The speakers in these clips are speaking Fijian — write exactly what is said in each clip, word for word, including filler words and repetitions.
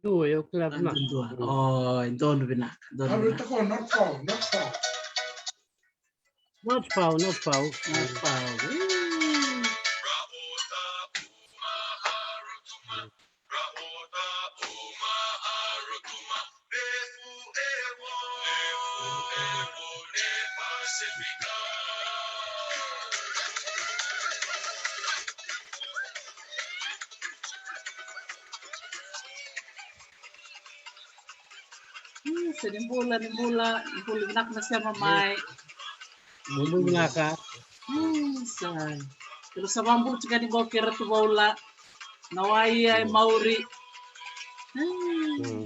Dua, eu kila vinaka. Dua. Mm. O, e donu vinaka. Donu vinaka. Not foul, not foul. Not foul, not foul. Not foul. Mm. Mm, se ni bula, ni bula, ni bula vinaka na sema mai. Ni bula vinaka. Mm, sa. Kila sa vabula tiko ni qo kei Ratu Vaula. Na wai e mauri. Mm. Mm.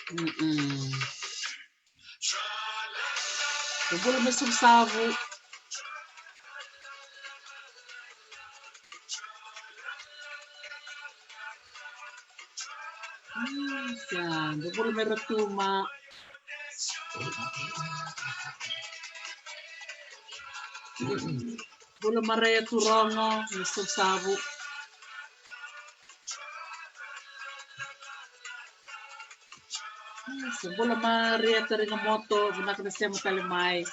Mm-mm. Bula mai Suvusavu. Sa, bula mai Rotuma. Bula Maria Turogo, ni Suvusavu. Sa bula Maria Tariga Moto, vinaka na sema tale mai.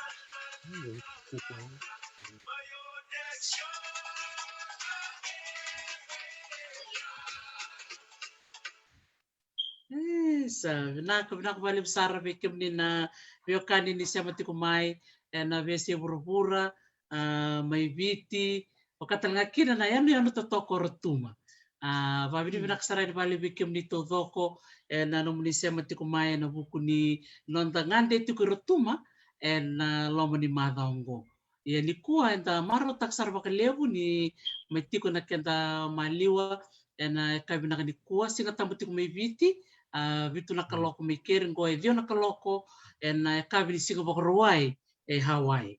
E, sa vinaka, vinaka vakalevu sara vei kemuni na veiwekani ni sema tiko mai ena veiyasai vuravura, a, mai Viti, vaka tale ga kina na yanuyanu totoka o Rotuma. A, vakavinavinaka sara yani vakalevu vei kemuni taucoko ena nomuni sema tiko mai ena vuku ni noda gade tiko i Rotuma ena loma ni macawa oqo. Ia nikua eda marautaka sara vakalevu ni mai tiko na keda maliwa ena yakavi vinaka nikua, Siga Tabu tiko mai Viti, a, vitu na kaloko mai keri, qo e ciwa na kaloko ena yakavi ni siga Vakarauwai e Hawaii.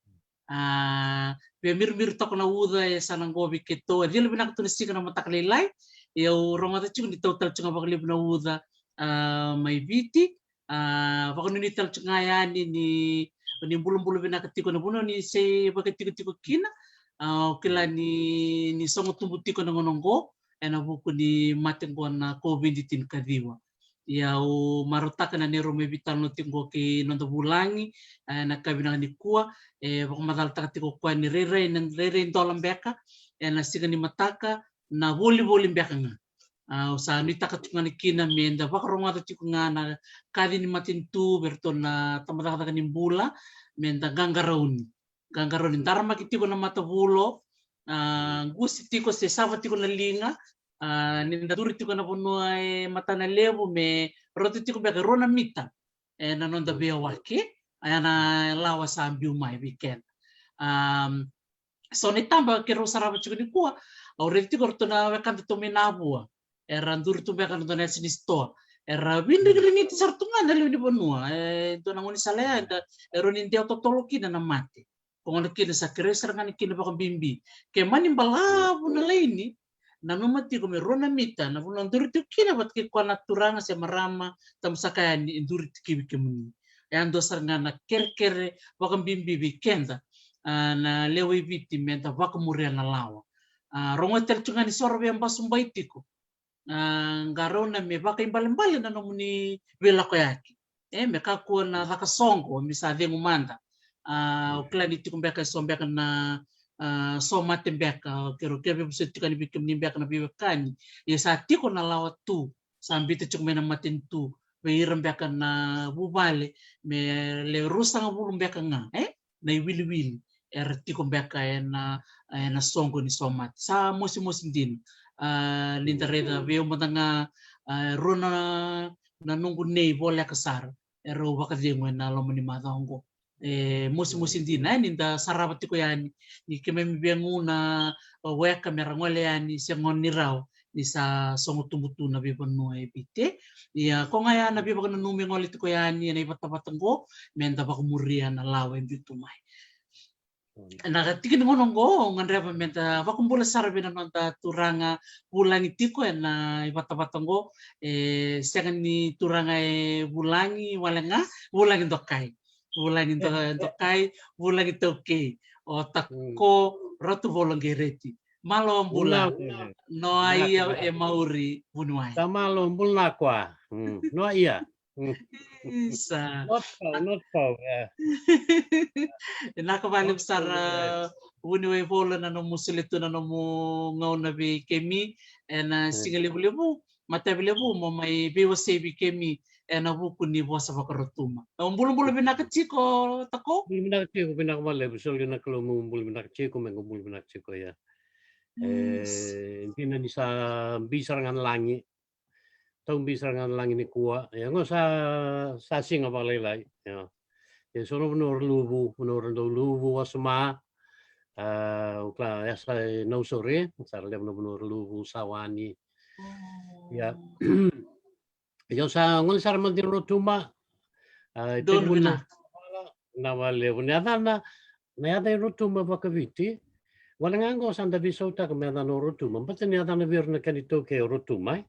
A, via mirimiri toka na uca e sa na qo vei keitou, e cila vinaka tu na siga na mataka lailai. Ia au rogoca tiko ni tau tale tiko ga vakalevu na uca, a, mai Viti. A, vakanuinui tale tiko ga yani ni, ni bulabula vinaka tiko na vanua ni se vakatikotiko kina. A, au kila ni, ni sogo tubu tiko na gauna oqo ena vuku ni mate qo na COVID tinikaciwa. Ia au marautaka na neirau mai veitalanoa tiko qo kei noda vulagi, e, na yakavi vinaka nikua, e vakamacalataka tiko o koya ni rairai, na rairai dola beka ena siga ni mataka, na volivoli beka ga. A, au sa nuitaka tiko ga na kina meda vakarogoca tiko ga na kaci ni matanitu vei iratou na tabacakacaka ni bula, meda qaqarauni. Qaqarauni, daramaki tiko na matavulo, a, qusi tiko se sava tiko na liga, a, ni da duri tiko na vanua e matana levu me rauta tiko beka e rua na mita ena noda veiyawaki, ena lawa sa biu mai vei keda. Am, so na itaba keirau sarava tiko nikua, au raica tiko o ratou na wekada tu mai Navua. Era duri tu beka na dua na yasa ni sitoa. Era vidrigidrigiti sara tu ga na lewe ni vanua. E dua na gaunisala ya, e rawa ni dewa totolo kina na mate. Ko gona kina sa kerei sara ga ni kina vakabibi. Ke mani balavu na laini, nanuma tiko me rua na mita na vanua duri tiko kina vata kei koya na turaga se marama, tamusaka yani e duri tiko vei kemuni. E a dua sara ga na kerekere vakabibi vei keda, a, na lewe i Viti meda vakamuria na lawa. A, rogoci tale tiko ga ni soro veibasubai tiko. A, qarauna me vakaibalebale na nomuni veilakoyaki. E, me kakua na caka soqo, me sa cegu mada. A, au kila ni tiko beka eso beka na, a, somate beka, keirau kere vei vosoti tiko yani vei kemuni beka na veiwekani. Ia sa tiko na lawa tu, sa biuta tiko mai na matanitu vei ira beka na vuvale, me lewe ruasagavulu beka ga, e? Na iwiliwili era tiko beka ena, ena soqo ni somate. Sa mosimosi dina. A, ni da raica vei au mada ga, a, rua na, na noqu nei voleka sara erau vakacegu ena loma ni macawa oqo. E mosimosi dina e ni da sarava tiko yani ni keimami via guna weka me ra gole yani se gone ni rawa ni sa sogo tubu tu na veivanua e Viti. Ia ko ga ya na veivakananumi e gole tiko yani ena ivatavata qo me da vakamuria na lawa e biu tu mai. Na tikina gona oqo au gadreva me da vakabula sara vei na noda turaga vulagi tiko ena ivatavata oqo. E sega ni turaga e vulagi wale ga, vulagi dokai. Vulagi do- dokai, vulagi taukei. O Tako Ratu Volo Qereti. Malo bula. Noa ia e mauri vuniwai. Sa malo bula na koa. Noa ia. Isa. Not foul, not foul, yeah. E naka valevu sara vuniwai Volo na nomu solia tu na nomu gauna vei kemi ena siga levulevu, matavi levu mo mai veiwasei vei kemi ena vuku ni vosa vakarotuma. O bulabula vinaka tiko Tako. Bula vinaka tiko, vinaka valevu, solia na Kalou mo bula vinaka tiko, me qo bula vinaka tiko ia. E dina ni sa bi sara ga na lagi. Tau bi sara ga na lagi nikua. Ia qo sa, sa siga vakalailai. Ia so na vanua ra luvu, vanua ra dau luvu wasoma. A, o kila e sa Nausori, sa ra levu na vanua ra luvu, Sawani. Ia. Ia sa gole sara mada i Rotuma. A, donu vinaka. Na valevu ni yacana, na yaca i Rotuma vakaviti. Wale ga qo sa da veisautaka me yacana o Rotuma. Bata ni yacana vei ira na kena itaukei o Rotuma, e.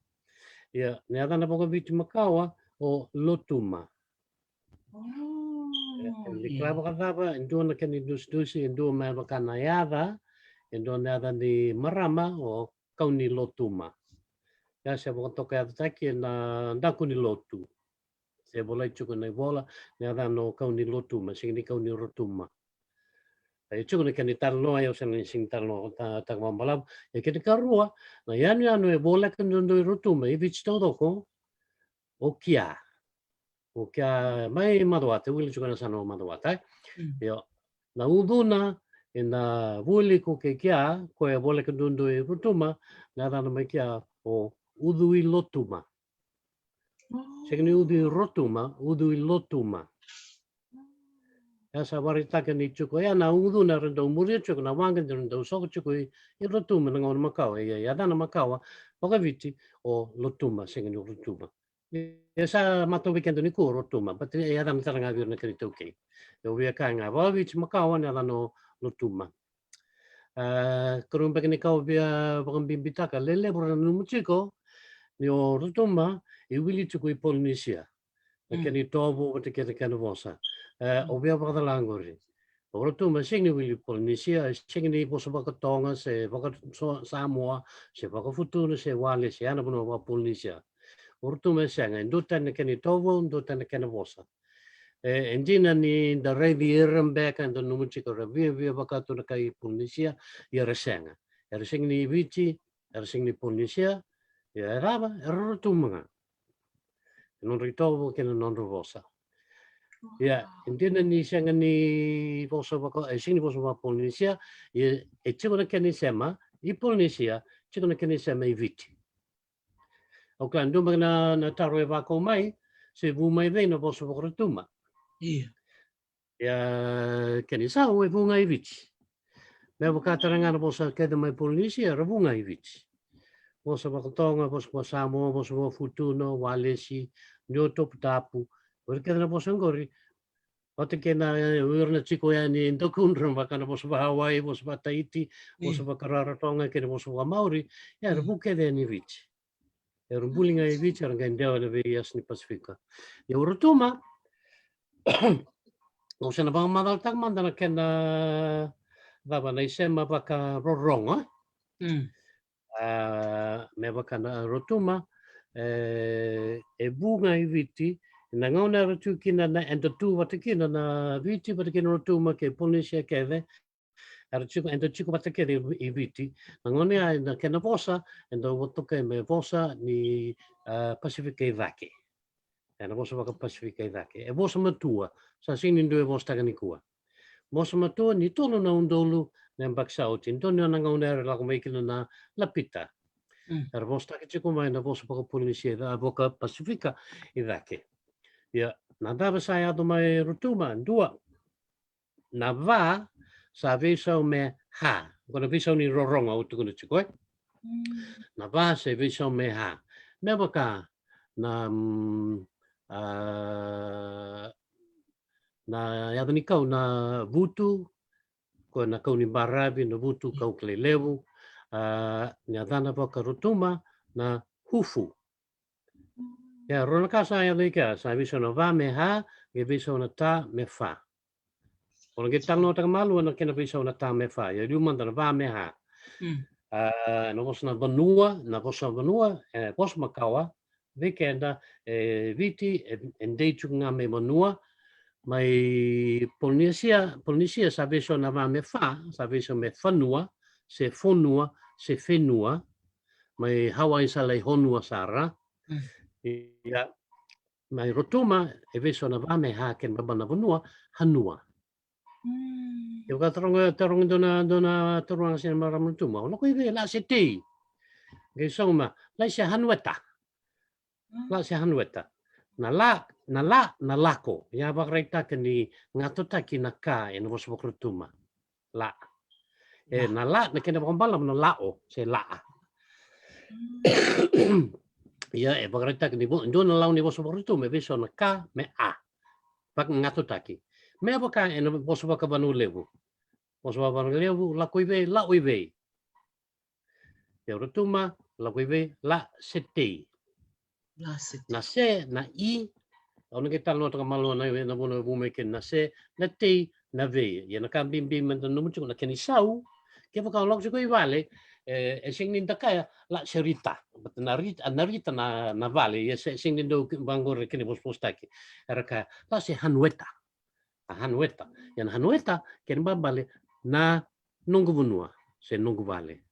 Ia, na yacana vakaviti makawa o Lotuma. E, e kila vakacava, e dua na kena idusidusi, e dua me vaka na yaca, e dua na yaca ni marama o Kaunilotuma. Ia se vakatokayacataki ena daku ni lotu. Se volai tiko na ivola, na yacana o Kaunilotuma, sega ni Kaunirotuma. E tiko na kena italanoa, ia au sega ni sega ni talanoa taka vakabalavu. E kena ikarua, na yanuyanu e voleka duadua i Rotuma, i Viti taucoko, o Kia. O Kia mai Macuata, e wili tiko na yasana o Macuata, e? Io. Na ucuna ena vuli ko kei Kia, ko e voleka duadua i Rotuma, na yacana mai Kia o Ucuilotuma. Sega ni Ucuirotuma, Ucuilotuma. Ia sa vakaraitaka ni tiko ya na ucuna era dau muria tiko na waqa era dau soko tiko i Rotuma na gauna makawa, ia yacana makawa vakaviti o Lotuma, sega ni Rotuma. E sa matau vei keda nikua o Rotuma, but e yacana tale ga vei ira na kena itaukei. E au via kaya ga vakaviti makawa na yacana o Lotuma. A, keirau beka ni kau via vakabibitaka, lelevu ra nanuma tiko ni o Rotuma e wili tiko i Polinisia. Na kena itovo vata kei na kena vosa. E, au via vakacala qori. O Rotuma e sega ni wili Polinisia, e sega ni vosa vakaToga se vakaSamoa se vakaFutuna se Walesi, ya na vanua vakaPolinisia. O Rotuma e sega, e duatani na kena itovo, duatani na kena vosa. E, e dina ni da raici ira beka, da nanuma tiko era viavia vaka tu na kai Polinisia, ia era sega. Era sega ni Viti, era sega ni Polinisia, ia e cava, era Rotuma ga. E nodra itovo kei na nodra vosa. Ia, e dina ni sega ni vosa vaka, e sega ni vosa vakaPolinisia, ia e tiko na kena isema i Polinisia, tiko na kena isema i Viti. Au kila dua beka na, na taro e vakau mai, se vu mai vei na vosa vakaRotuma. Ia. Ia, kena isau e vu ga i Viti. Me vaka tale ga na vosa kece mai Polinisia, era vu ga i Viti. Vosa vakaToga, vosa vakaSamoa, vosa vakaFutuna, Walesi, ni o Toputapu. O ira kece na vosa qori. Vata kei na, e, o ira na tiko yani e dakudra, vaka na vosa vakaHawaii, vosa vakaTaiti, vosa vakaRaratoga, kei na vosa vakaMaori. Ia, era vu kece yani i Viti. Era buli ga i Viti, era qai dewa ena veiyasa ni Pasifika. Ia o Rotuma, au se na vakamacalataka mada na kena cava na isema vakarorogo. A, me vaka na Rotuma, e, e vu ga i Viti, na gauna era tu kina na, eda tu vata kina na Viti, vata kina Rotuma kei Polinisia kece, era tiko, eda tiko vata kece i, i Viti. Na gauna ya na kena vosa, eda vakatokai me vosa ni, a, Pasifika i cake. Ena vosa vakaPasifika i cake. E vosa matua, sa sega ni dua e vosataka nikua. Vosa matua ni tolu na udolu na yabaki sa oti. Dua na gauna era lako mai kina na Lapita. Era vosataka tiko mai na vosa vakaPolinisia, a, vakaPasifika i cake. Ia, na cava sa yaco mai Rotuma, dua. na va sa veisau me ha. Qo na veisau ni rorogo au tukuna tiko, e? Na va sa veisau me ha. Me vaka na, mm, a, na yaca ni kau na vutu, ko na kau ni baravi, na vutu, kau kilai levu, a, na yacana vakarotuma na hufu. Ia, rua na ka sa yaco i kea, sa veisau na va me ha, qai veisau na ta me fa. O na qai talanoataka malua na kena veisau na ta me fa, ia liu mada na va me ha. A, na vosa na vanua, na vosa vanua, e, vosa makawa, vei keda, e, Viti, e, e dei tiko ga mai vanua, mai Polinesia, Polinesia sa veisau na va me fa, sa veisau me fanua, se fonua, se fenua, mai Hawaii sa lai honua sara. Ia, mai Rotuma, e veisau na va me ha kena baba na vanua, hanua. Ia, vaka taroga, taroga dua na, dua na taroga se na marama Rotuma, o lako i vei, la se tei. Qai sauma, la se hanueta. La se hanueta. Na la, na la, na lako. Ia vakaraitaka ni gatotaki na ka ena vosa vakarotuma. La. E, na la, na kena vakabala na lao, se laa. Ia, e vakaraitaka ni vo-, dua na lawa ni vosa vakarotuma, e veisau na ka me a. Vakagatotaki. Me vaka ena vosa vakavanua levu. Vosa vakavanua levu, lako i vei, lao i vei. Ia Rotuma, lako i vei, la se tei. La se tei. Na se, na i, au na qai talanoataka malua na, na vuna vu mai kina na se, na tei, na vei. Ia na ka bibi me da nanuma tiko na kena isau, kevaka o lako tiko i vale, e, e sega ni da kaya, la se rita. But na rita, na rita na, na vale, ia se, sega ni dau vaqori kena vosavosataki. Era kaya, la se hanueta. A hanueta. Ia na hanueta, kena babale, na noqu vanua, se noqu vale.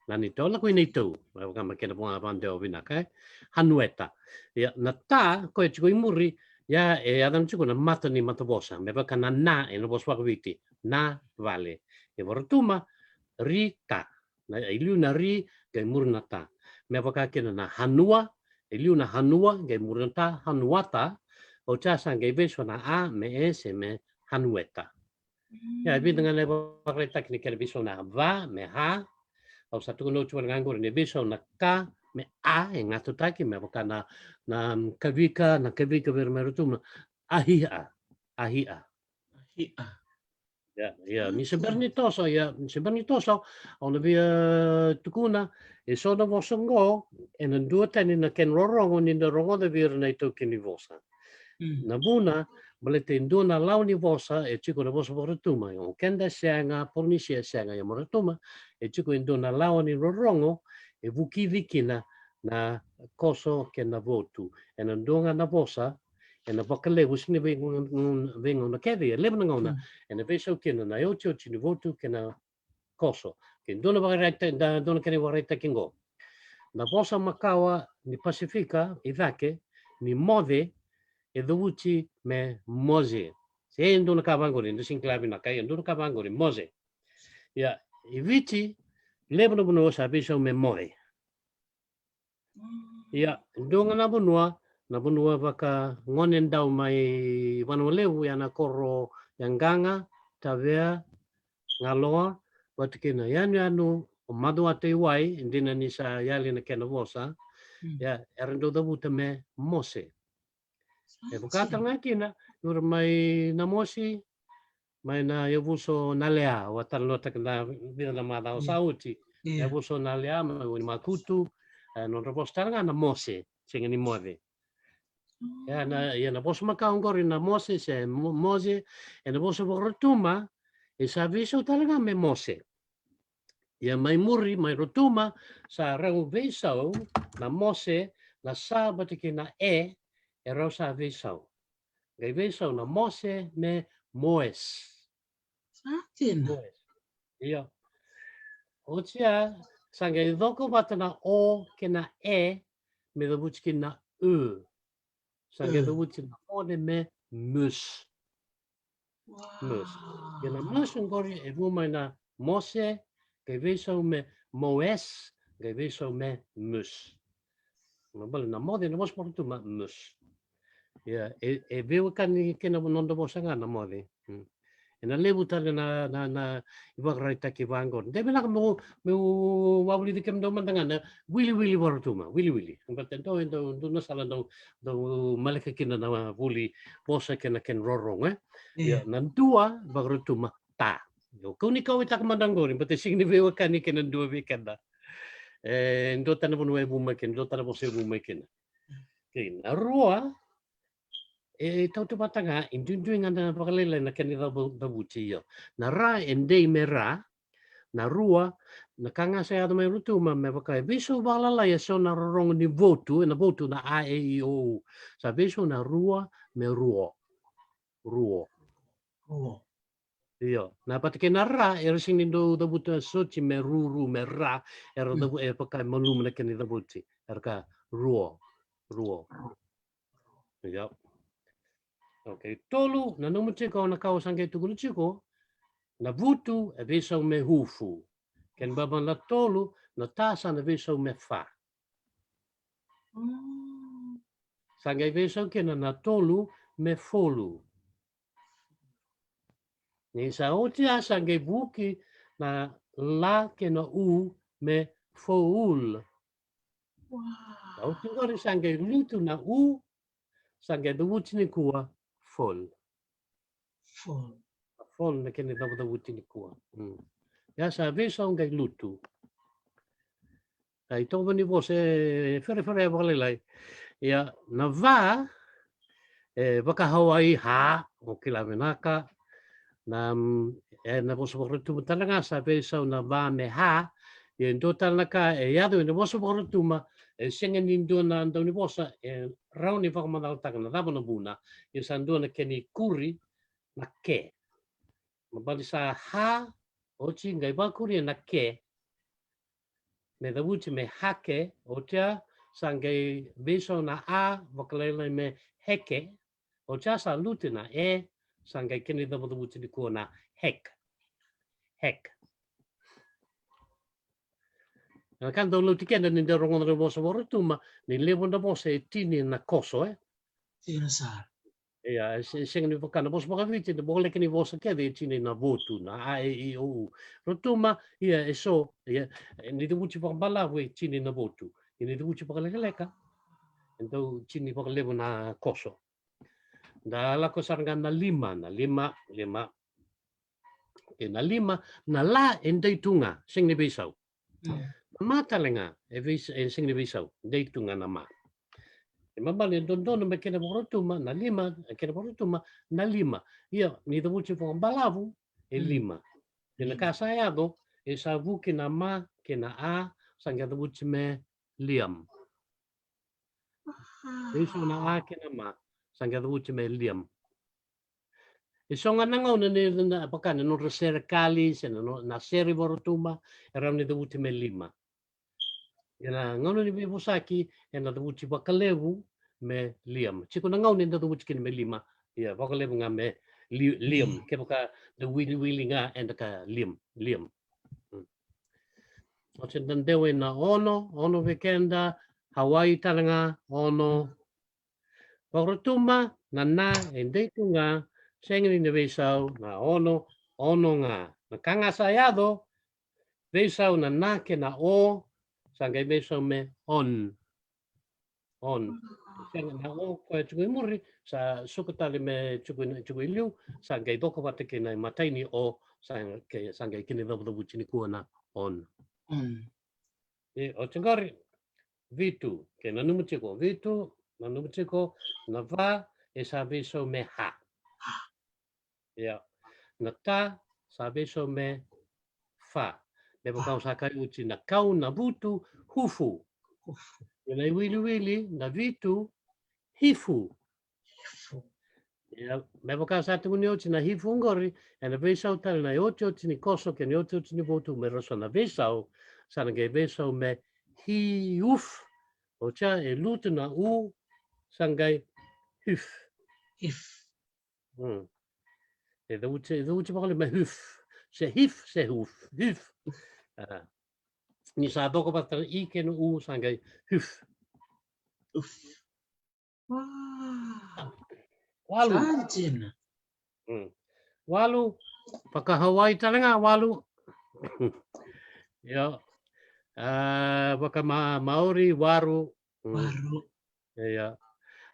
Na neitou, lako i neitou, me vaka me kena vakadewa vinaka, e? Hanueta. Ia, na ta, koya tiko i muri, ia, e yacana tiko na mata ni matavosa, me vaka na na, ena vosa vakaViti, na vale. E Vakarotuma, ri ta. Na, e liu na ri, qai muri na ta. Me vaka kina na hanua, e liu na hanua, qai muri na ta, hanuata, oti ya sa qai veisau na a, me e, se me hanueta. Ia, e vica ga na ivakaraitaki ni kena veisau na va me ha. Au sa tukuna oti vale ga qori ni veisau na ka me a, e gatotaki, me vaka na, na kavika, na kavika vei ira mai Rotuma, ahi'a, ahi'a. Ahi'a. Ia, ia, ni se bera ni toso, ia, ni se bera ni toso, au na via tukuna, e so na vosa qo, ena duatani na kena rorogo ni da rogoca vei ira na itaukei ni vosa. Na vuna, baleta e dua na lawa ni vosa, e tiko na vosa Vakarotuma, o keda sega, Polinesia sega, ia Vakarotuma, e tiko e dua na lawa ni rorogo, e vukici kina na koso kei na votu. Ena dua ga na vosa, ena vakalevu, sega ni veigauna, veigauna kece, e levu na gauna, ena veisau kina na iotioti ni votu kei na koso. Ke dua na vakaraita, da, dua na kena ivakaraitaki qo. Na vosa makawa ni Pasifika i cake, ni moce, e cavuti me moze. Se e dua na ka vaqori, da sega ni kila vinaka, e dua na ka vaqori, moze. Ia, i Viti, levu na vanua sa veisau me moce. Ia, dua ga na vanua, na vanua vakagonedau mai Vanua Levu, ia na koro Yaqaga, Tavea, Galoa, vata kei na yanuyanu o Macuata i Wai, e dina ni sa yali na kena vosa. Ia, era dau cavuta me mose. E vaka tale ga kina, ira mai Namosi, mai na yavusa o Nalea, au a talanoataka na vica na macawa sa oti. Yavusa o Nalea, mai Wainimakutu, e, nodra vosa tale ga na mose, sega ni moce. Ia na, ia na vosa makawa qori na mose, se mo-, moze, ena vosa Vakarotuma, e sa veisau tale ga me mose. Ia mai muri, mai Rotuma, sa rau veisau na mose, na sa vata kei na e, e rau sa veisau. Qai veisau na mose me moes. Sa kina. Moes. Ia. Oti ya, sa qai coko vata na o kei na e, me cavuti kina na u. Sa qai cavuti na mone me mus. Mus. Ia na mus qori e vu mai na mose, qai veisau me moes, qai veisau me mus. Na bale na moce, na vosa Vakarotuma, mus. Ia, e, e veiwekani kei na noda vosa ga na moce. Mm. Ena levu tale na, na, na ivakaraitaki vaqori. De vinaka meu, meu wavulici kemudou mada ga na wiliwili Vakarautuba, wiliwili. Baleta dou, dou, dou na sala dou, dou maleka kina na vuli vosa kei na kena rorogo, e? Ia, na dua Vakarautuba, ta. Io, kau ni kauwaitaka mada qori, baleta sega ni veiwekani kei na dua vei keda. E, dua tale na vanua e vu mai kina, dua tale na vosa e vu mai kina. Okei, na rua, e tautauvata ga, e duidui ga na vakalailai na kena icavu-, cavuti, io. Na ra e dei me ra, na rua, na ka ga sa yaco mai Rotuma, me vaka e veisau vakalalai eso na rorogo ni votu, ena votu na a, e, i, o, u. Sa veisau na rua me ruo. Ruo. Ruo. Io, na vata kei na ra, era sega ni dau cavuta soti me ru, ru, me ra, era cavu-, e vaka e malumu na kena icavuti. Era ka ruo, ruo. Io. Okei, tolu, nanuma tiko na ka au sa qai tukuna tiko, na vutu e veisau me hufu. Kena ibalebale na tolu, na ta sa na veisau me fa. Mm. Sa qai veisau kina na tolu me folu. Ni sa oti a sa qai vuki na la kei na u me foul. Wow. Sa oti qori sa qai lutu na u, sa qai cavuti nikua fol. Fol. Fol na kena icavucavuti nikua. Mm. Ia sa veisau qai lutu. Sa itovo ni vosa e ferefere vakalailai. Ia, na va, e vaka Hawaii ha, o kila vinaka. Na, mm, e, na vosa Vakarautuba tale ga sa veisau na va me ha. Ia, e dua tale na ka e yaco ena vosa Vakarautuba, e sega ni dua na dau ni vosa e rawa ni vakamacalataka na cava na vuna. Ia sa dua na kena ikuri na ke. Baleta sa ha, oti qai vakuria na ke. Me cavuti me hake, oti a sa qai veisau na a, vakalailai me heke, oti a sa lutu na e, sa qai kena icavucavuti nikua na hek. Hek. Na ka dau lauti keda ni dau rogoca na vosa Vakarautuba, ni levu na vosa e tini na koso, e? Tini sara. Ia, e se-, sega ni vaka na vosa vakaviti, na vosa leka ni vosa kece e tini na votu, na a, e, i, o, u. Rotuma, ia, e so, ia, e ni cavuti vakabalavu e tini na votu. E ni cavuti vakalekaleka, e dau tini vakalevu na koso. Da lako sara ga na lima, na lima, lima. E na lima, na la e dei tu ga, sega ni veisau. Mm. Na ma tale ga, e veis-, e sega ni veisau, dei tu ga na ma. E mabale e dodonu me kena Vakarautuba, na lima, e kena Vakarautuba, na lima. Ia, ni cavuti vakabalavu, e lima. Ia na ka sa yaco, e sa vuki na ma, kei na a, sa qai cavuti me liam. Aha. Veisau na a kei na ma, sa qai cavuti me liam. E so ga na gauna ni, na, vaka na nodra sere kali, se na no-, na sere Vakarautuba, e rawa ni cavuti me lima. Ia na gauna ni veivosaki, e na cavuti vakalevu me liam. Tiko na gauna e na cavuti kina me lima, ia vakalevu ga me li-, liam. Mm. Kevaka da wiliwili ga, e na ka liam, liam. Mm. Oti da dewa na ono, ono vei keda, Hawaii tale ga, ono. Mm. Vakarautuba, na na, e dei tu ga, sega ni na veisau, na ono, ono ga. Na ka ga sa yaco, veisau na na kei na o, sa qai veisau me on. On. Sega na o, koya tiko i muri, sa suka tale me tiko i, tiko i liu, sa qai coko vata kei na imatai ni o, sa qai, sa qai kena icavucavuti nikua na on. Mm. E, oti qori, vitu, ke nanuma tiko, vitu, nanuma tiko, na va, e sa veisau me ha. Ia, na ta, sa veisau me fa. Me vaka au sa kaya oti na kau, na vutu, hufu. Hufu. Ia na iwiliwili, na vitu, hifu. Hifu. Ia, me vaka sa tukuni oti na hifu qori, e na veisau tale na iotioti ni koso, kei na iotioti ni votu, me rau sa na veisau, sa na qai veisau me hiuf. Oti ya, e lutu na u, sa qai hif. Hif. Mm. E cavuti, e cavuti vakalevu me hif. Se hif, se huf. Hif. A. Ni sa coko vata na i kei na u, sa qai hif. Uf. Wow. Walu. Sa dina. Mm. Walu, Vaka Hawaii tale ga, walu. Io. A, vaka ma-, Maori, waru. Mm. Waru. Ia.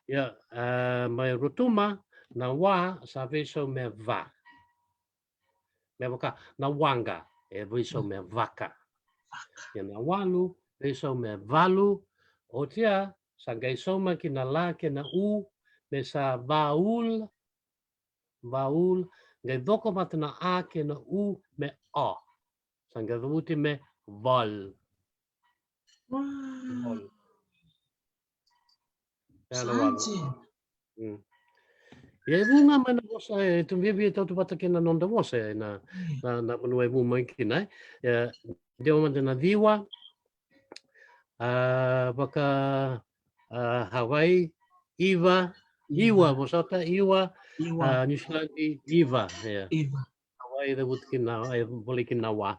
Ia, a, mai Rotuma, na wa sa veisau me va. Me vaka na waqa, e veisau me vaka. Ia na walu, veisau me valu. Oti ya, sa qai saumaki na la kei na u, me sa vaul, vaul, qai coko vata na a kei na u, me o. Sa qai cavuti me vol. Wow. Vol. Ia na walu. Sa ji. Mm. Ia e vu ga mai na vosa, e tu viavia tautauvata kei na noda vosa, e na, mm, na, na vanua e vu mai kina, e. Ia, dewa mada na ciwa, a, vaka, a, Hawaii, iwa, iwa, iwa, vosota, iwa, iwa. A, New Zealand, iva, ia. Iva. Hawaii, e cavuti kina, e volai kina na wa.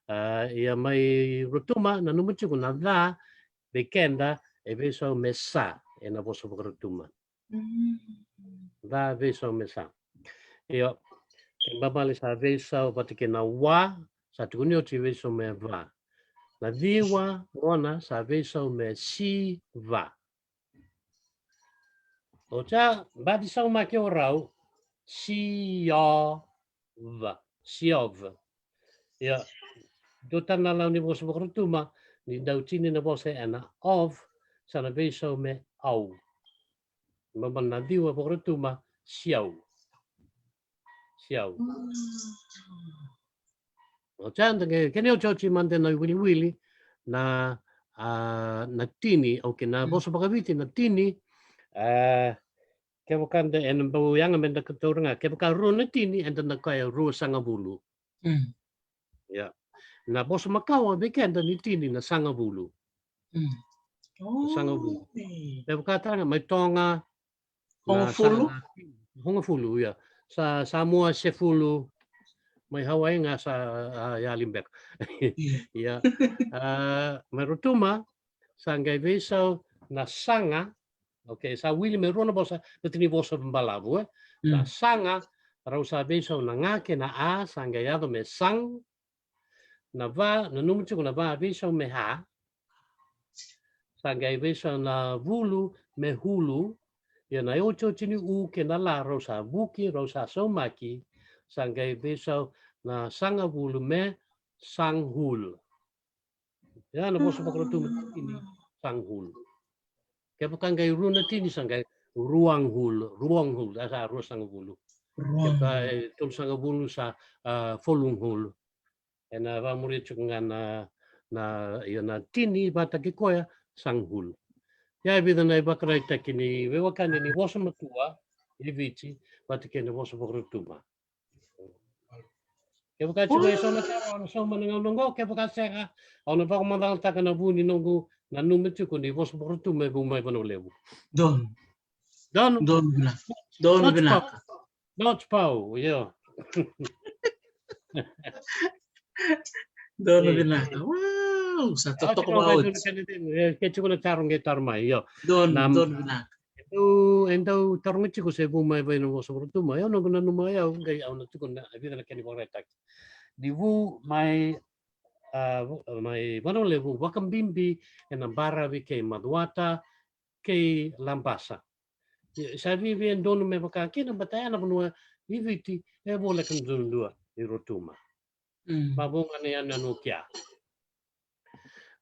A, ia mai Rotuma, nanuma tiko na ca, vei keda, e veisau me sa, ena vosa vakaRotuma. Mm. Ca veisau me sa. Io, kena ibalebale sa veisau vata kei na wa, sa tukuni oti veisau me va. Na ciwa gona sa veisau me si va. Oti ya, baci saumaki o rau, si o va, si o va. Ia, dua tale na lawa ni vosa vakaRotuma, ni dau tini na vosa ena ov, sa na veisau me au. Ibalebale na ciwa vakaRotuma, siau. Siau. Mm. Oti ya, da qai, kena iotioti mada na iwiliwili, na, a, na tini, okay, na, mm, vosa vakaViti na tini, a, kevaka da, ena bau yaga meda taura ga, kevaka rua na tini, eda na kaya ruasagavulu. Mm. Ia. Na vosa makawa vei keda ni tini na sagavulu. Mm. Na sagavulu. Oi. Kevaka tale ga mai Toga, na hogofulu? Sa-, hogofulu, ia. Sa-, Samoa sefulu, mai Hawaii ga sa, a, yali beka. Ia. Ia. A, mai Rotuma, sa qai veisau na saga, okay, sa wili me rua na vosa, na tini vosa balavu, e. Na, mm, saga, rau sa veisau na ga kei na a, sa qai yaco me sang, na va, nanuma tiko na va veisau me ha, sa qai veisau na vulu me hulu, ia na iotioti ni u kei na la rau sa vuki, rau sa saumaki, sa qai veisau na sagavulu me sanghul. Ia na vosa vakaRotuma na tini, sanghul. Kevaka qai rua na tini sa qai ruanghul, ruanghul, a sa ruasagavulu. Ruanghul. Kevaka e tolusagavulu sa, a, folunghul. Ena vakamuria tiko ga na, na, ia na tini vata kei koya, sanghul. Ia e vica na ivakaraitaki ni veiwekani ni vosa matua i Viti vata kei na vosa vakaRotuma. Kevaka tiko e so na taro, au na sauma na gauna oqo, kevaka sega, au na vakamacalataka na vu ni noqu nanuma tiko ni vosa vakaRotuma e vu mai Vanua Levu. Donu. Donu. Donu vinaka. Donu vinaka. Not pau, io. Donu vinaka. Wow, sa totoka vakaoti. E, ke tiko na taro qai taro mai, io. Donu, donu vinaka. E dau, e dau taroga tiko se vu mai vei na vosa vakaRotuma. Io, noqu nanuma, io, qai au na tukuna e vica na kena ivakaraitaki. Ni vu mai, a, vu-, mai Vanua Levu, vakabibi ena baravi kei Macuata kei Labasa. Ia, sa viavia donu me vaka kina, baleta ya na vanua i Viti e voleka duadua i Rotuma. Mm. Vakavuqa na yanuyanu kia.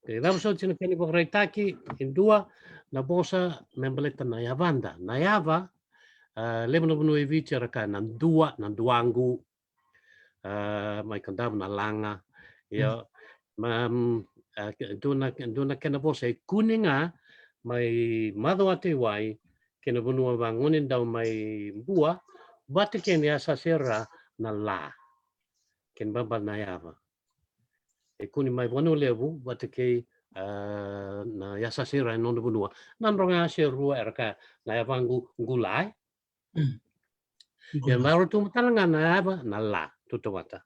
Okay, cava soti na kena ivakaraitaki e dua, na vosa me baleta na yavada. Na yava, a, levu na vanua i Viti era kaya na dua, na duaqu, a, mai Kadavu na laga. Ia, mm, ma, mm, a, ke-, dua na, dua na kena vosa e kune ga mai Macuata i Wai, kei na vanua vagonedau mai Bua, vata kei na yasayasa i ra na la. Kena ibalebale na yava. E kune mai Vanua Levu, vata kei, a, na yasayasa i ra e nona vanua. Na nodra ga yasa e rua era kaya na yavaqu, qu la, e. Mm. Ia, qu la. Mai Rotuma tale ga na yava, na la, tautauvata.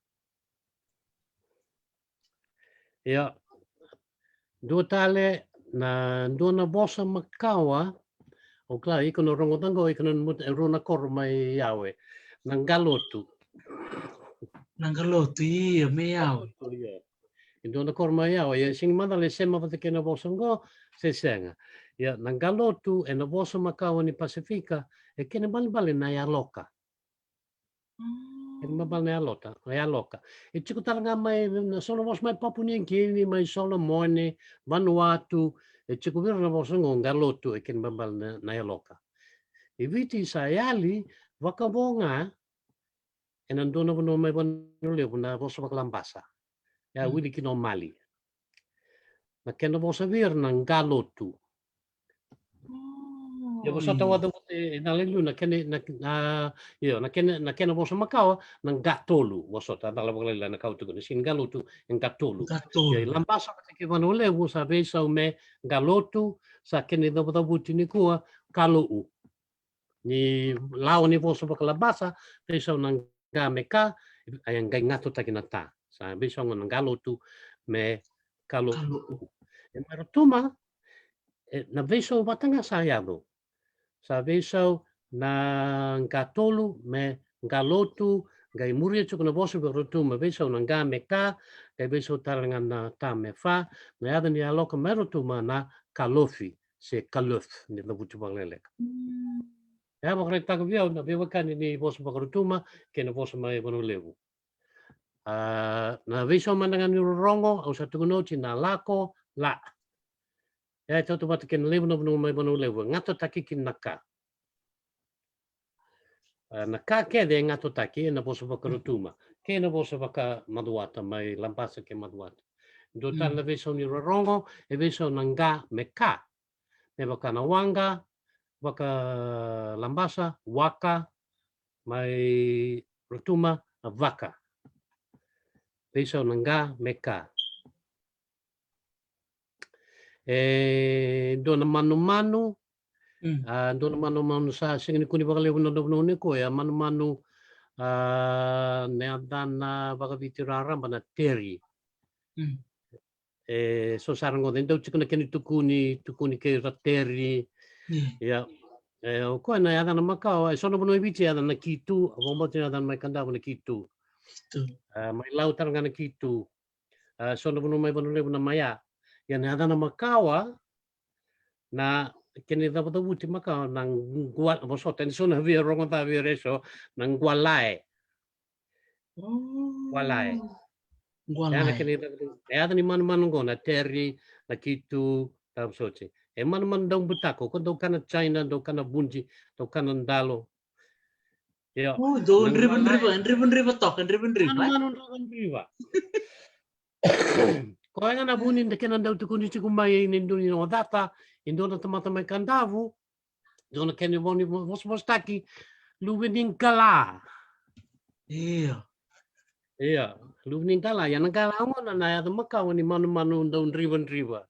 Ia, dua tale, na dua na vosa makawa, o kila, iko na rogoca qo, iko na mut-, e rua na koro mai Yawe, na qalotu. Na qalotu, io, me yawa. Qalotu, io. E dua na koro mai yawa, ia sega ni macala e sema vata kei na vosa oqo se sega. Ia na qalotu ena vosa makawa ni Pasifika e kena ibalebale na yaloka. Kena ibalebale na yalota, na yaloka. E tiko tale ga mai na so na vosa mai Papua Niukini, mai Solomone, Vanuatu, e tiko vei ira na vosa oqo qalotu, e kena ibalebale na, na yaloka. E Viti sa yali vakavo ga ena dua na vanua mai Vanua Levu na vosa vakalabasa. E a wili kina o Mali. Na kena vosa vei ira na qalotu. Ia vosota, vakacava e cala e liu na kena, na, na, io, na kena, na kena vosa makawa na qatolu. Vosota, a cala vakalailai na ka au tukuna, sega ni qalotu, e qatolu. Ia i labasa vata kei Vanua Levu sa veisau me qalotu, sa kena icavucavuti nikua kalou. Ni lawa ni vosa vakalabasa, veisau na qa me ka, a qai gatotaki na ta. Sa veisau ga na qalotu me kalou. E mai Rotuma, e, na veisau vata ga sa yaco. Sa veisau na qatolu me qalotu, qai muria tiko na vosa vei Rotuma, veisau na qa me ka, qai veisau tale ga na ta me fa, na yaca ni yaloka mai Rotuma na kalofi se kalof, ni cavuti vakaleleka. E a vakaraitaka vei au na veiwekani ni vosa vakaRotuma kei na vosa mai Vanua Levu. A, na veisau mada ga ni rorogo au sa tukuna oti na lako, la. E a tautauvata kei na levu na vanua mai Vanua Levu, e gatotaki kina na ka. A, na ka kece e gatotaki ena vosa vakaRotuma kei na vosa vakamacuata mai Labasa kei Macuata. Dua tale na veisau ni rorogo e veisau na qa me ka. Me vaka na waqa, vaka Labasa, waka, mai Rotuma na vaka. Veisau na qa me ka. E dua na manumanu, a, dua na manumanu sa sega ni kune vakalevu na vanua nikua, a manumanu, a, na yacana vakaviti raraba na teri. E so sara ga e dau tiko na kena tukuni, tukuni kei ira teri. Ia, e o koya na yacana makawa, e so na vanua e Viti e yacana na kitu, a vakabauta ni yacana mai Kadavu na kitu. A, mai Lau tale ga na kitu. A, so na vanua mai Vanua Levu na maya. Ia na yacana makawa, na kena icavucavuti makawa na qua, vosota, ni so na via rogoca vei ira e so, na qualae. Qualae. E a na kena icavucavuti, e yaca ni manumanu qo na teri, na kitu, tavusoti. E manumanu dau butako, ko dau kana jaina, dau kana vuji, dau kana dalo. Io. Dau drivadriva, drivadriva toka, drivadriva. Manumanu drivadriva. Koya ga na vu ni kena dau tukuni tiko mai e dua ni nona cata, e dua na tamata mai Kadavu, dua na kena vo ni vosavosataki, luve ni qala. Io. Io, luve ni qala, ia na qala gona na yaca makawa ni manumanu dau drivadriva.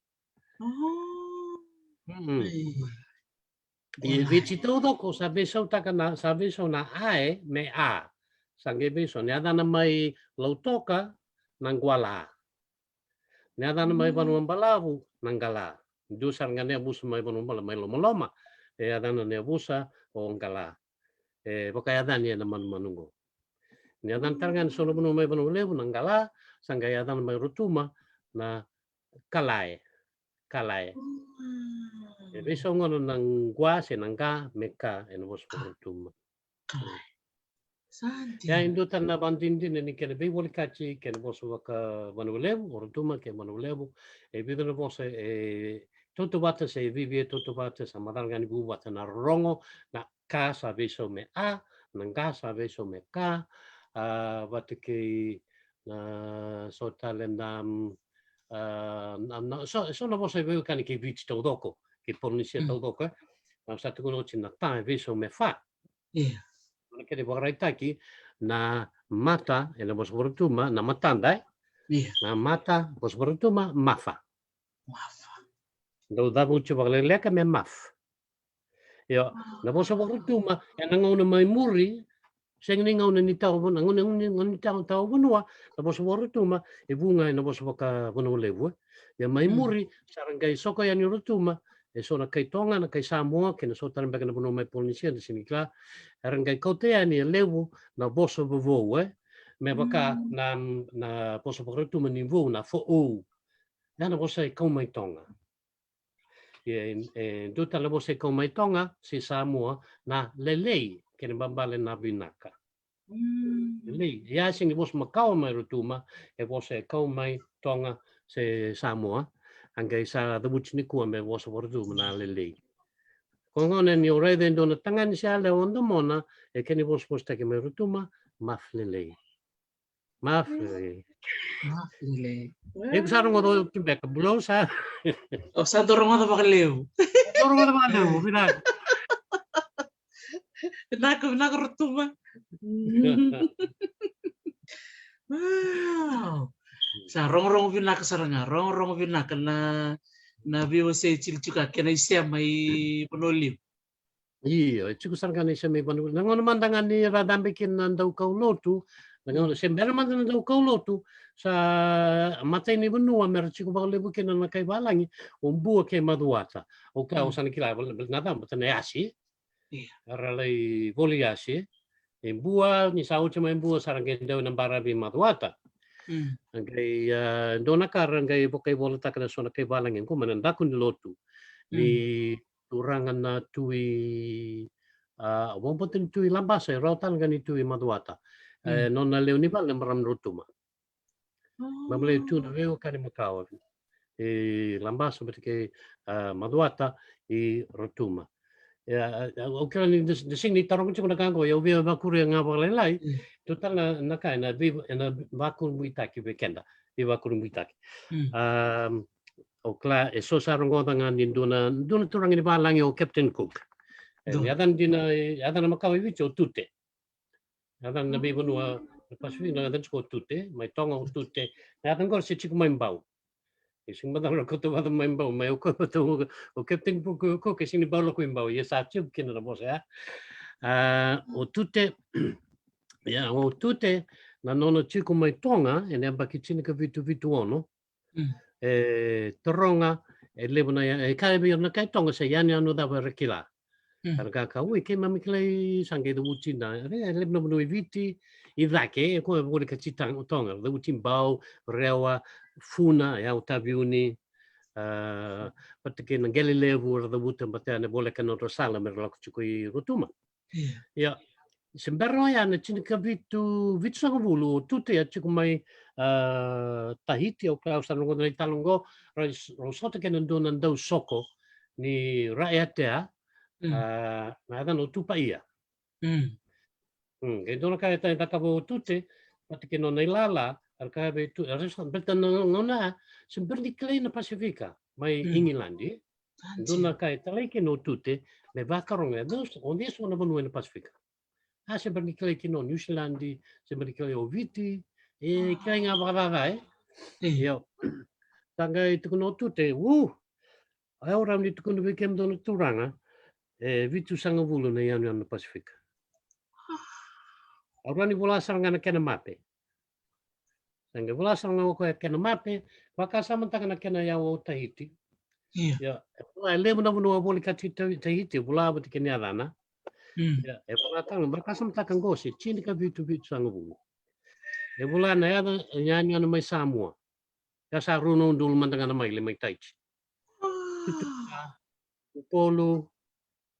E Viti taucoko sa veisautaka na, sa veisau na ae me a. Sa qai veisau na yacana mai Lautoka na quala. Na yacana mai Vanua Balavu na qala. Dua sara ga na yavusa mai Vanua Balavu mai Lomaloma. E yacana na yavusa o qala. E vakayacani ena manumanu qo. Na yacana tale ga ni so na vanua mai Vanua Levu na qala, sa qai yacana mai Rotuma na kalae. Kalae. E veisau gona na qua se na qa me ka ena vosa vakaRotuma. Ia e dua tale na vakadinadina ni kena veivolekati kei na vosa vakaVanua Levu, o Rotuma kei Vanua Levu. E vica na vosa e tautauvata se e viavia tautauvata, sa macala ga ni vu vata na rorogo, na ka sa veisau me a, na qa sa veisau me ka, a, vata kei na so tale na, a, na, na, so, so na vosa e veiwekani kei Viti taucoko, kei Polinisia taucoko, e. Na sa tukuna oti na ta e veisau me fa. Ia. Na kena ivakaraitaki na mata ena vosa vakaRotuma, na matada, e? Ia. Na mata, vosa vakaRotuma, mafa. Mafa. Dau cavuti vakaleleka me maf. Io, na vosa vakaRotuma, ena gauna mai muri, sega ni gauna ni tawa, na gauna, gauna, gauna ni tawa, tawa vanua, na vosa vakaRotuma, e vu ga ena vosa vakaVanua Levu, e. Ia mai muri, sa ra qai soko yani o Rotuma, e so na kai Toga, na kai Samoa, kei na so tale beka na vanua mai Polinisia, na sega ni kila, era qai kauta yani e levu na vosa vovou, e. Me vaka na, na vosa vakaRotuma ni vou na foʻou. Ya na vosa e kau mai Toga. E, e dua tale na vosa e kau mai Toga se Samoa na lelei, kena ibalebale na vinaka. Lelei. Ia e sega ni vosa makawa mai Rotuma, e vosa e kau mai Toga se Samoa. A qai sa cavuti nikua me vosa vakaRotuma na lelei. Ko gona ni o raica e dua na tagane se yalewa o domona, e kena ivosavosataki mai Rotuma, maf lelei. Maf lelei. Maf lelei. E ku sa rogoca o Kibeka, bula sa. O sa dau rogoca vakalevu. Dau rogoca vakalevu, vinaka. Vinaka, vinaka Rotuma. Wow. Sa rogorogo vinaka sara ga, rogorogo vinaka na, na veiwasei tiko, tiko a kena isema i Vanua Levu. Io, e tiko sara ga na isema i Vanua Levu. Na gauna mada ga ni ra cabe kina na daukaulotu, na gauna se bera mada na daukaulotu, sa matai ni vanua me ra tiko vakalevu kina na kai valagi, o Bua kei Macuata. O ka o sa na kila, na cava, baleta na yasi. Io. Era lai voli yasi. E Bua, ni sa oti mai Bua, sa ra qai dau na baravi Macuata. Mm. A qai, a, dua na ka ra qai vakaivolataka na so na kai valagi, qo mai na daku ni lotu. Ni turaga na Tui, a, vakabauta ni Tui Labasa, e rawa tale ga ni Tui Macuata. E, nona lewe ni vale na marama ni Rotuma. Marama lewe tu na veiwekani makawa. E Labasa vata kei, a, Macuata i Rotuma. E, a, a, au kila ni da, da sega ni taroga tiko na ka qo, ia au via vakuria ga vakalailai. Mm. Dua tale na, na ka ena vei, ena vakurabuitaki vei keda. Veivakurabuitaki. Mm. A, au kila e so sa rogoca ga ni dua na, dua na turaga ni valagi o Captain Cook. E, dua. Yacana dina, yacana makawa i Viti o Tute. Yacana na veivanua na Pasifika, na yacana tiko o Tute, mai Toga o Tute, na yacana qori se tiko mai Bau. E sega ni macala na kauta vata mai Bau, mai o koya vata o, o Captain Cook, o koya e sega ni bau lako i Bau, ia sa tiko kina na vosa ya. A, o Tute, ia, o Tute, na nona tiko mai Toga, ena yabaki tinikavitu vitu ono, Mm. E taroga, e levu na, e kaya vei ira na kai Toga se yanuyanu cava era kila. Mm. Era kaya, ui, keimami kilai sa qai cavuti na, e levu na vanua i Viti, i cake, e koya volekati Toga, cavuti Bau, Rewa, Funa, e au Taveuni, a, vata kei na Qele Levu, era cavuta, vata na voleka na nodra sala, me ra lako tiko i Rotuma. Ia. Ia, se bera oya na tinikavitu, vitusagavulu, o Tute a tiko mai, a, Tahiti, au kila au sa rogoca na italanoa qo, rau, rau sota kei na dua na dausoko ni Raeatea, mm, a, na yacana o Tupaia. Mm. Mm, e dua na ka e ta-, e cakava o Tute, vata kei nona ilala, era kaya vei Tu-, era sa, baleta na gauna, se bera ni kilai na Pasifika, mai, mm, Igiladi. Dua na ka e talai kina o Tute, me vakarogo, e dua, o cei so na vanua ena Pasifika. A, se bera ni kilai kina o Niusiladi, se bera ni kilai o Viti, e kilai ga vakacaca, e? Io. Sa qai tukuna o Tute, u, au rawa ni tukuna vei kemudou na turaga, e vitusagavulu na yanuyanu na Pasifika. Au rawa ni vola sara ga na kena mape. Sa qai vola sara ga o koya kena mape, vakasamataka na kena yawa o Tahiti. Ia. Ia, e vola e levu na vanua volekati Tahiti, e vola vata kei na yacana. Mm. Ia, e vola tale, vakasamataka qo se tinikavitu vitusagavulu. E vola na yaca, e yanuyanu mai Samoa. Ia sa rua na udolu mada ga na maile mai Tahiti. Ah. Upolu,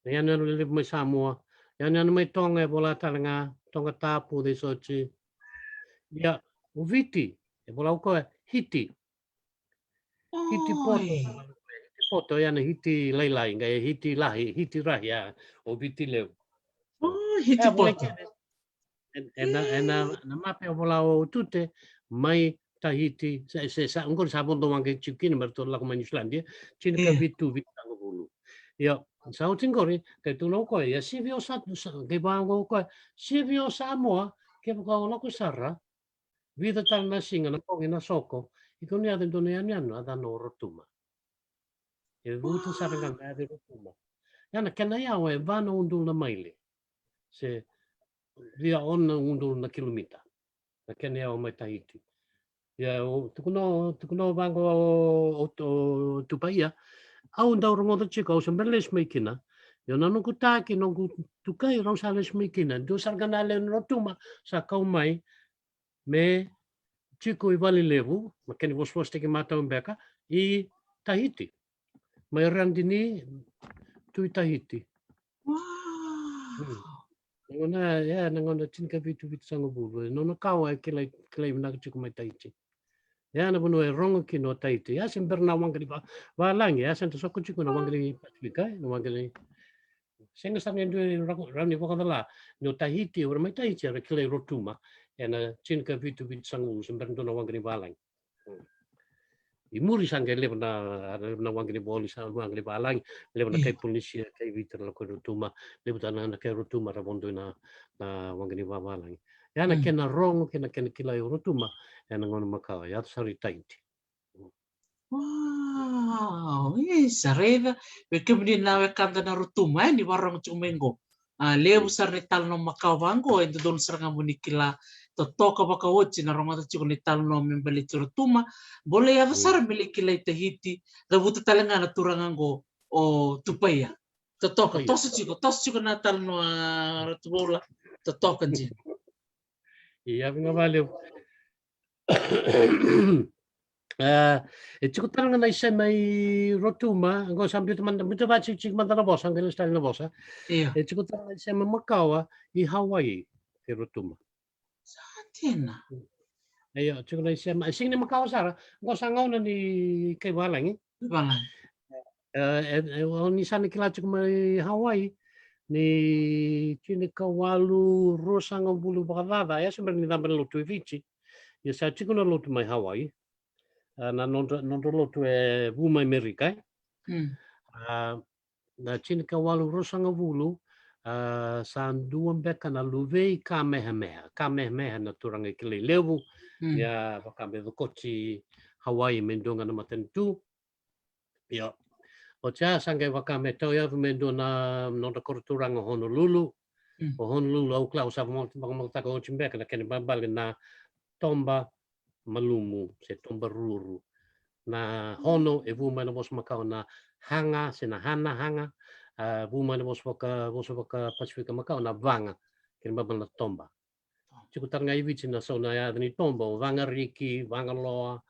na yanuyanu lelevu mai Samoa. Yanuyanu mai Toga, e vola tale ga, Toga Tapu, they search. Ia, o Viti, e vola o koya, Hiti. Hiti Poto. Oi. Hiti Poto, ia na Hiti lailai, qai Hiti lahi, Hiti rahi, ia, o Viti levu. Oh, Hiti Poto. Ena, ena, na mape e vola o Tute mai Tahiti, se, se, sa, oqori sa vodo waqa tiko kina me ratou lako mai Niusiladi, e, tinikavitu vitusagavulu. Ia, sa oti oqori, qai tukuna o koya, ia sivi o Sa-, sa, qai vaqo o koya, sivi o Samoa, kevaka o lako sara, vica tale na siga na bogi na soko, iko na yaco e dua na yanuyanu, a yacana o Rotuma. E vuta sara ga na yaca i Rotuma. Ia na kena yawa e va na udolu na maile. Se, via ono na udolu na kilomita. Na kena yawa mai Tahiti. Ia, o, tukuna, tukuna vaqo o, o, o Tupaia. Au dau rogoca tiko, au se bera lesu mai kina. Ia na noqu taki, noqu tukai, rau sa lesu mai kina. Dua sara ga na lewe ni Rotuma, sa kau mai. me tiko i Valelevu, na kena vosavosataki matau beka, i Tahiti. Mai Radini tu i Tahiti. Wow. Na gauna, ia, na gauna tinikavitu vitusagavulu, e nona kawa e kilai, kilai vinaka tiko mai Tahiti. Ia na vanua e rogo kina o Tahiti. Ia se bera na waqa ni va-, valagi, ia se da soko tiko na waqa ni Pasifika, na waqa ni, sega sara ni dua e rawa ni vakacala ni o Tahiti, o ira mai Tahiti era kilai Rotuma ena tinikavitu vitusagavulu, se bera dua na waqa ni valagi. I muri sa qai levu na, levu na waqa ni voli, sa waqa ni valagi, levu na kai Polinesia, kai Viti era lako i Rotuma, levu tale na kai Rotuma era vodo ina, na waqa ni vavalagi. Ia na kena rogo kei na kena kilai o Rotuma ena gauna makawa, ia sara i Tahiti. Wow, e sa raica vei kemuni na wekada na Rotuma, e, ni varogo tiko mai qo. A, levu sara na italanoa makawa vaqo, e dodonu sara ga mo ni kila totoka vakaoti na rogoca tiko na italanoa me baleti Rotuma. Bole yaco sara me lai kilai Tahiti, cavuta tale ga na turaga qo o Tupaia. Totoka, toso tiko, toso tiko na talanoa Ratu Voula, totoka dina. Ia, vinaka vakalevu. E, e tiko tale ga na isema i Rotuma, qo sa biuta mada, biuta vakatikitiki mada na vosa, qai lesu tale na vosa. Io. E tiko tale ga na isema makawa i Hawaii kei Rotuma. Sa dina. Io, tiko na isema, e sega ni makawa sara, qo sa gauna ni kai valagi. Valagi. E, e, e, o ni sa na kila tiko mai Hawaii, ni tinikawalu ruasagavulu vakacaca, e se bera ni caba na lotu i Viti. Ia sa tiko na lotu mai Hawaii. A, na nodra, nodra lotu e vu mai Amerika, e. A, na tinikawalu ruasagavulu, a, sa dua beka na luve i Kamehameha. Kamehameha na turaga e kilai levu, ia vaka me cokoti Hawaii me dua ga na matanitu. Io. Oti ya sa qai vaka me tauyavu me dua na nodra koro turaga o Honolulu. O Honolulu, au kila, au sa vakamalotaka oti beka na kena balebale na toba malumu se toba ruru. Na hono e vu mai na vosa makawa na haga se na hana, haga. A, vu mai na vosa vaka, vosa vaka Pasifika makawa na vaga. Kena balebale na toba. Tiko tale ga i Viti na sau na yaca ni toba, o Vagariki, Vagaloa,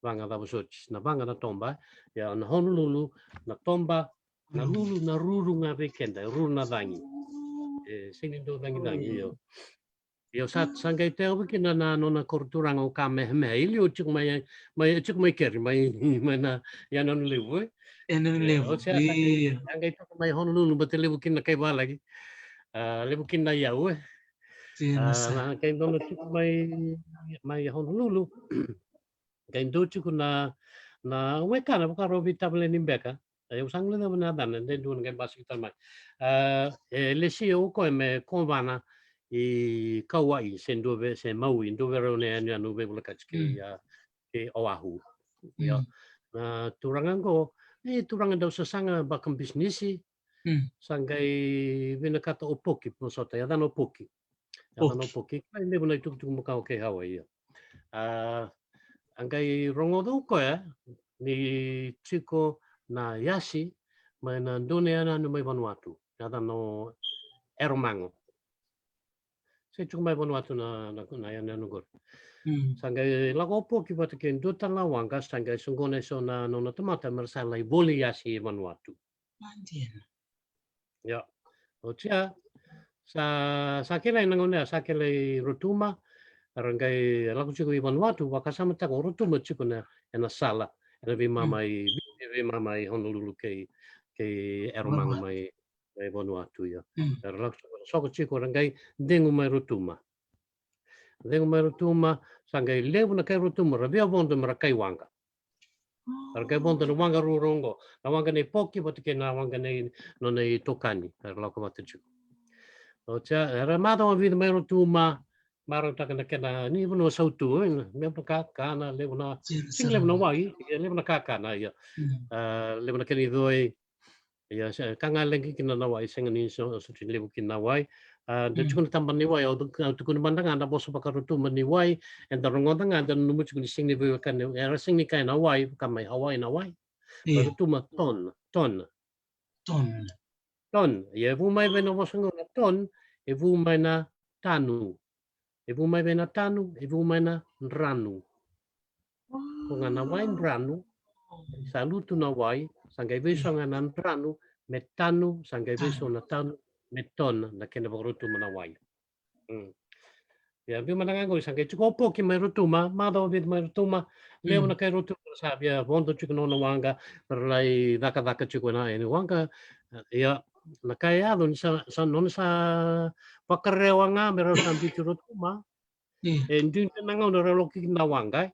Vagacavasoti. Na vaga na toba, ia na Honolulu, na toba, na lulu, na ruru ga vei keda, e ruru na cagi. E sega ni dau cagicagi, io. Io, sa, sa qai tauyavu kina na nona koro turaga o Kamehameha. I liu tiko mai, mai, tiko mai keri, mai, mai na Yanuyanu Levu, e. Yanuyanu Levu, oti ya sa qai, sa qai tiko mai Honolulu, baleta levu kina na kai valagi. A, levu kina na iyau, e. A, na kai donu tiko mai, mai Honolulu. Qai dua tiko na, na wekana, vaka rau veitavaleni beka. E, au sa guilecava na yacana, de dua na qai basika tale mai. A, e lesia o koya me kovana i Kauai, se dua vei, se Maui, dua vei rau na yanuyanu veivolekati kei, a, kei Oahu. Io. Na turaga qo, e turaga dau sasaga vakabisinisi, sa qai vinakata o Poki, vosota, yacana o Poki. Yacana o Poki. Poki. Kai levu na itukutuku makawa kei Hawaii, io. A, a qai rogoca o koya ni tiko na yasi mai na dua na yanuyanu mai Vanuatu. Yacana o Eromago. Se tiko mai Vanuatu na, na, na yanuyanu qori. Sa qai lako o Poki vata kei dua tale na waqa, sa qai soqona eso na nona tamata me ra sa lai voli yasi i Vanuatu. Io. Oti ya, sa, sa kilai na gauna ya, sa kilai Rotuma, era qai lako tiko i Vanuatu, vakasamataka o Rotuma tiko na, ena sala, ena veimama i, veimama i Honolulu kei, kei Eromago mai, mai Vanuatu, io. Era lako tiko, soko tiko, era qai cegu mai Rotuma. Cegu mai Rotuma, sa qai levu na kai Rotuma, ra via vodo me ra kai waqa. Ra qai vodo na waqa ruarua oqo. Na waqa nei Poki vata kei na waqa nei nona itokani. Era lako vata tiko. Oti ya, era macawa vica mai Rotuma, marautaka na kena, ni vanua sautu, e, levu na kakana, levu na, sega ni levu na wai, e, levu na kakana, ia. A, levu na kena icoi, Ia, se ka ga leqi kina na wai, sega ni so, soti levu kina na wai. A, da tiko na tabana ni wai, au, au tukuna mada ga na vosa vakaRotuma ni wai, eda rogoca ga, eda nanuma tiko ni sega ni veiwekani, era sega ni kaya na wai, vaka mai Hawaii na wai. Mai Rotuma, ton, ton. Ton. Ton. Ia, e vu mai vei na vosa qo na ton, e vu mai na tanu. E vu mai vei na tanu, e vu mai na dranu. Ko ga na wai dranu, sa lutu na wai, sa qai veiso ga na dranu, me tanu, sa qai veiso na tanu, me tona, na kena vakarotuma na wai. Mm. Ia, biu mada ga qori, sa qai tiko o Poki mai Rotuma, macawa vica mai Rotuma, levu na kai Rotuma sa via vodo tiko nona waqa, ra lai cakacaka tiko na, ena waqa, ia, na kai yaco ni sa, sa nona sa vakarewa ga, me rau sa biuti Rotuma, e duidui na gauna ra lako kina na waqa, e.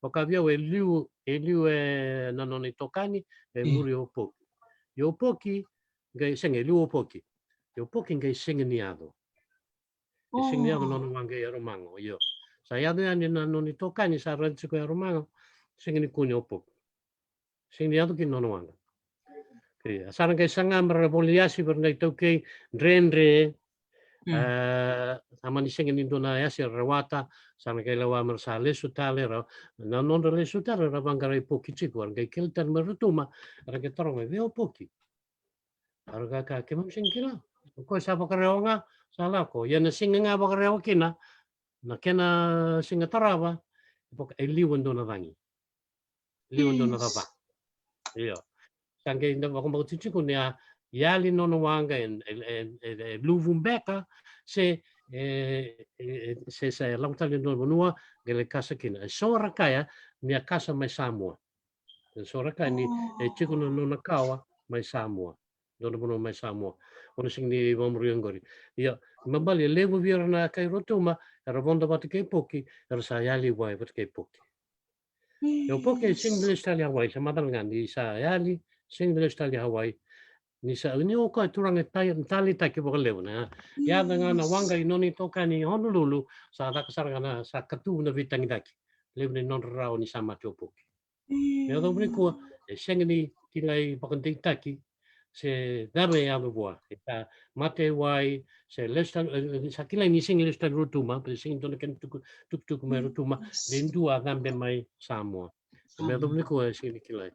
Vaka vei au e liu, e liu e na nona itokani, e muri o Poki. Ia o Poki, qai sega, e liu o Poki. Ia o Poki qai sega ni yaco. E sega ni yaco nona waqa i Aromago, io. Sa yaco yani na nona itokani, sa raica tiko e Aromago, sega ni kune o Poki. Sega ni yaco kina nona waqa. Okei, a sa ra qai saga me ra voli yasi vei ira na iTaukei, dredre. A, sa mani sega ni dua na yasi ra rawata, sa ra qai lewa me ra sa lesu tale, ra, na nodra lesu tale, ra vaqarai Poki tiko, ra qai kele tale mai Rotuma, ra qai taroga, vei o Poki. A ra qai kaya, keimami sega ni kila. O koya sa vakarewa ga, sa lako. Ia na siga ga vakarewa kina, na kena siga tarava, e vaka, e liu e dua na cagi. Liu e dua na cava. Io. Sa qai na vakabauti tiko ni a yali nona waqa e, e, e, e, e luvu beka, se, e, e, e, se, se lako tale e dua na vanua, qai lai kasa kina. E so ra kaya, ni a kasa mai Samoa. E so ra kaya ni, e tiko na nona kawa mai Samoa. Dua na vanua mai Samoa. O na sega ni vakamuri qori. Ia, me baleta e levu vei ira na kai Rotuma, era vodo vata kei Poki, era sa yali wai vata kei Poki. Ia o Poki e sega ni lesu tale i Hawaii, sa macala ga ni sa yali, sega ni lesu tale i Hawaii. Ni sa, ni o koya turaga e taleitaki vakalevu, na. Yaco ga na waqa i nona itokani i Honolulu, sa caka sara ga na, sa katuvu na veitagicaki. Levu ni nodra rawa ni sa mate o Poki. Me yacova nikua, e sega ni kilai vakadeitaki se cava e yaco vua. E sa mate i wai, se lesu tale, e, e, sa kilai ni sega ni lesu tale i Rotuma, baleta sega ni dua na kena tuku, tukutuku mai Rotuma, de dua a cabe mai Samoa. Me yacova nikua, e sega ni kilai.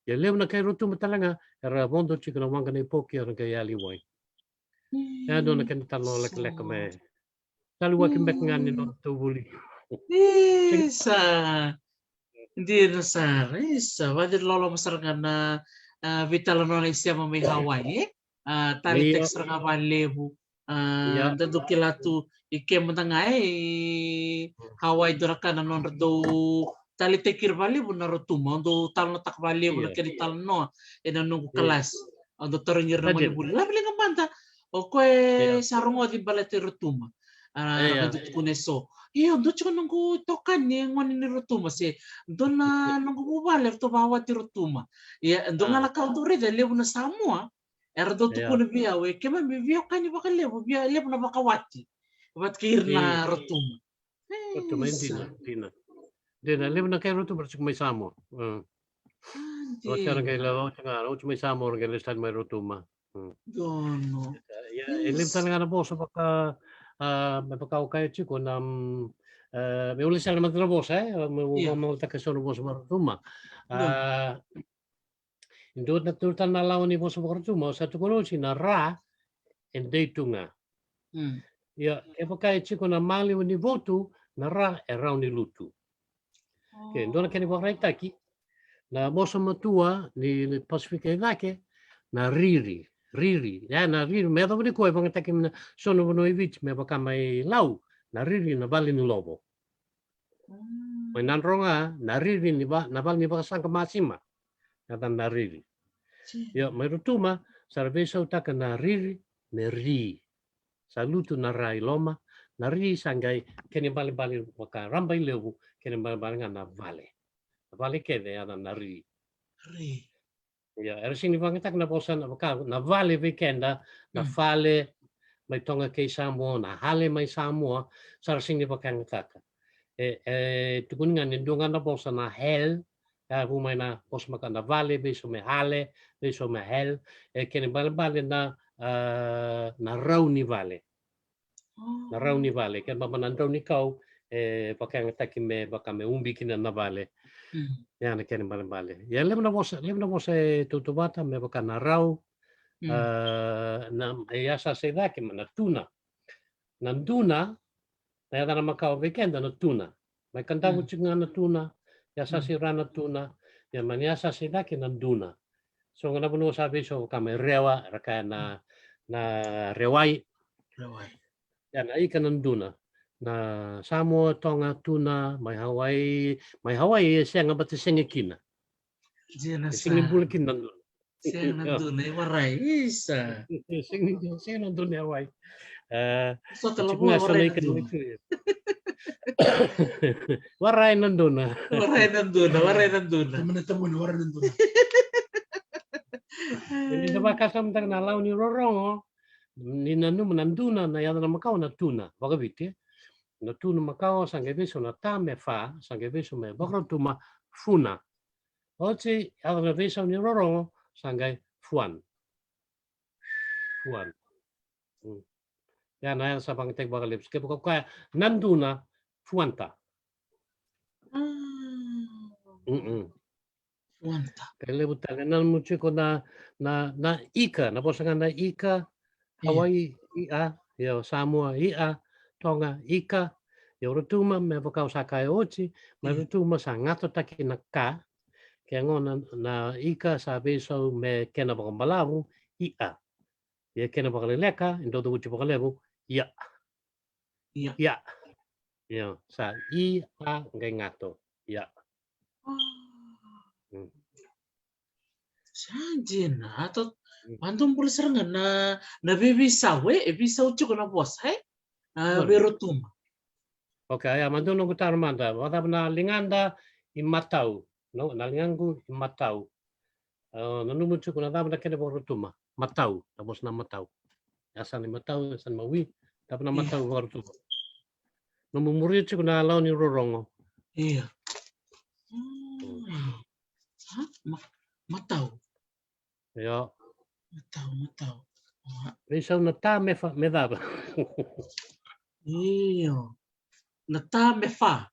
Ia levu na kai Rotuma tale ga, era vodo tiko na waqa nei Poki, era qai yali wai. E dua na kena talanoa lekaleka me Taliwaki beka ga ni nodatou vuli. Isa. Dina sara, isa. Vakaciriloloma sara ga na, a, veitalanoa nei Sema mai Hawaii, e? A, taleitaki sara ga vakalevu. A, da dau kila tu i ke mada ga, e, i Hawaii, dua na ka na nodra dau taleitaki ira vakalevu na Rotuma. Au dau talanoataka vakalevu na kena italanoa ena noqu kalasi. Au dau tarogi ira na gonevuli, lavi liga mada o koya e sa rogoci baleta i Rotuma. A, ra dau tukuna e so, io, dua tiko noqu itokani e gone ni Rotuma, se dua na noqu vuvale eratou vakawati Rotuma. Ia, dua ga na ka au dau raica, e levu na Samoa era dau tukuna vei au, e keimami veiwekani vakalevu, via levu na vakawati vata kei ira na Rotuma. Rotuma, e dina, dina. Dina, levu na kai Rotuma era tiko mai Samoa. Mm. Oti era qai lewa, oti ga, oti mai Samoa, era qai lesu tale mai Rotuma. Mm. Ia, e levu tale ga na vosa vaka, a, me vaka o kaya tiko na, mm, e, me ule sara mada na vosa, e, me, me, me taka so na vosa mai Rotuma. A, e dua na, dua tale na lawa ni vosa vakaRotuma, au sa tukuna oti na ra, e dei tu ga. Mm. Ia, kevaka e tiko na maliwa ni votu, na ra e rawa ni lutu. Ke dua na kena ivakaraitaki, na vosa matua ni, ni Pasifika i cake, na riri, riri. Ia, na riri, me yacova nikua e vakayagataki mai na so na vanua i Viti, me vaka mai Lau, na riri na vale ni lovo. Mm. Mai Nadroga, na riri ni va-, na vale ni vakasaqa masima. Yacana na riri. Io, mai Rotuma, sa ra veisautaka na riri me ri. Sa lutu na ra i loma, na ri sa qai kena ibalebale vaka raba i levu, kena ibalebale ga na vale. Na vale kece yacana na ri. Ri. Ia, era sega ni vakayagataka na vosa na vaka, na vale vei keda, na fale mai Toga kei Samoa, na hale mai Samoa, sa ra sega ni vakayagataka. E, e tukuni ga ni dua ga na vosa na hel, e vu mai na vosa maka na vale, vei so me hale, vei so me hel, e kena ibalebale na, a, na rau ni vale. Na rau ni vale, kena ibalebale na drau ni kau, e vakayagataki me vaka me ubi kina na vale. Mm. Ia na kena ibalebale. Ia levu na vosa, levu na vosa e tautauvata me vaka na rau, mm, a, na, e yasayasa i cake, ma na tuna. Na duna, Na yacana makawa vei keda na tuna. Mai Kadavu tiko ga na tuna, Yasasi ra na tuna, ia mai na Yasasi cake na duna. So ga na vanua sa veisau vaka mai Rewa, era kaya na, na Rewai. Rewai. Ia na ika na duna. Na Samoa, Toga, tuna, mai Hawaii, mai Hawaii e sega bata sega kina. Jena e sega ni bula kina na duna. Sega na duna e warai, isa. Sega ni, sega na duna e warai. E, sota la tiko vua ga sa na warai na ika na duna. Warai na duna. Warai na duna, warai na duna. Tamana tamuna, warai na duna. Ni da vakasamataka na lawa ni rorogo, ni nanuma na duna, na yacana makawa na tuna, vakaviti. Na tuna makawa sa qai veisau na ta me fa, sa qai veisau me Vakarotuma funa. Oti, yacana veisau ni rorogo, sa qai fuan. Fuan. Mm. Ia na yaca sa vakayagataki vakalevu. Kevaka o kaya na duna, fuanta. Mm. Fuanta. Ka levu tale, nanuma tiko na, na, na ika, na vosa ga na ika, Hawaii, ia, io, Samoa, ia, Toga, ika, io, Rotuma, me vaka au sa kaya oti, mai Rotuma sa gatotaki na ka, ke gona na ika sa veisau me kena vakabalavu, ia. Ia kena vakaleleka, e dau cavuti vakalevu, ia. Ia. Ia. Ia, sa i a qai gato. Ia. Mm. Sa dina, a to, mm, a dau bula sara ga na, na veiveisau, e, e veisau tiko na vosa, e? A, vei Rotuma. Ok, ia, ma dua noqu taro mada, vakacava na ligada i matau? No, na ligaqu i matau. A, nanuma tiko na cava na kena vakarotuma? Matau, na vosa na matau. Yasana i matau, yasana i mawi, cava na matau vakarotuma? Nomu muria tiko na lawa ni rorogo. Ia. Mm. A, ma-, matau. Io. Matau, matau. A. Veisau na ta me fa, me cava? Io. Na ta me fa.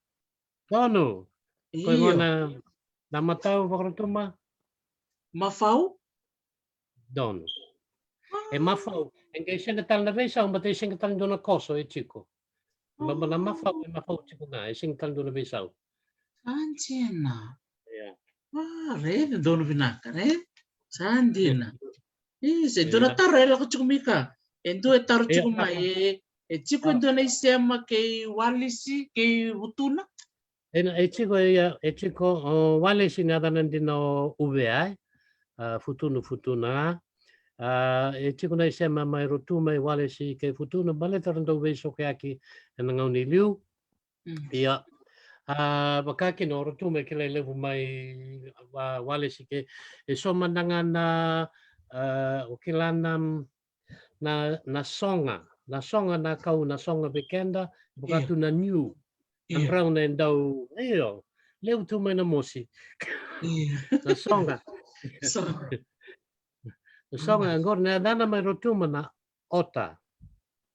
Donu. Ko io. Io. Na, na matau vakarotuma? Mafau? Donu. E mafau. E qai sega tale na veisau, baleta e sega tale dua na koso e tiko. Baba na mafau, e mafau tiko ga, e sega tale dua na veisau. Sa dina. Ia. A, raica, donu vinaka, raica. Sa dina. Isa, e dua na taro e lako tiko mai ka. E dua e taro tiko mai, e, e tiko e dua na isema kei Walesi, kei Vutuna. E na, e tiko, ia, e tiko, o, Walesi na yacana dina o Uvea, e? A, Futuna, Futuna. A, e tiko na isema mai Rotuma, mai Walesi kei Futuna, baleta ra dau veisokoyaki ena gauna i liu. Mm. Ia. A, vaka kina o Rotuma e kilai levu mai, a, Walesi kei, e so mada ga na, a, o kila na, na, na soga, na soga na kau, na soga vei keda, vaka tu na niu. Ia. Na brown e dau, io, levu tu mai na mosi. Ia. Na soga. Soga. Na soga, qori na yacana mai Rotuma na ota.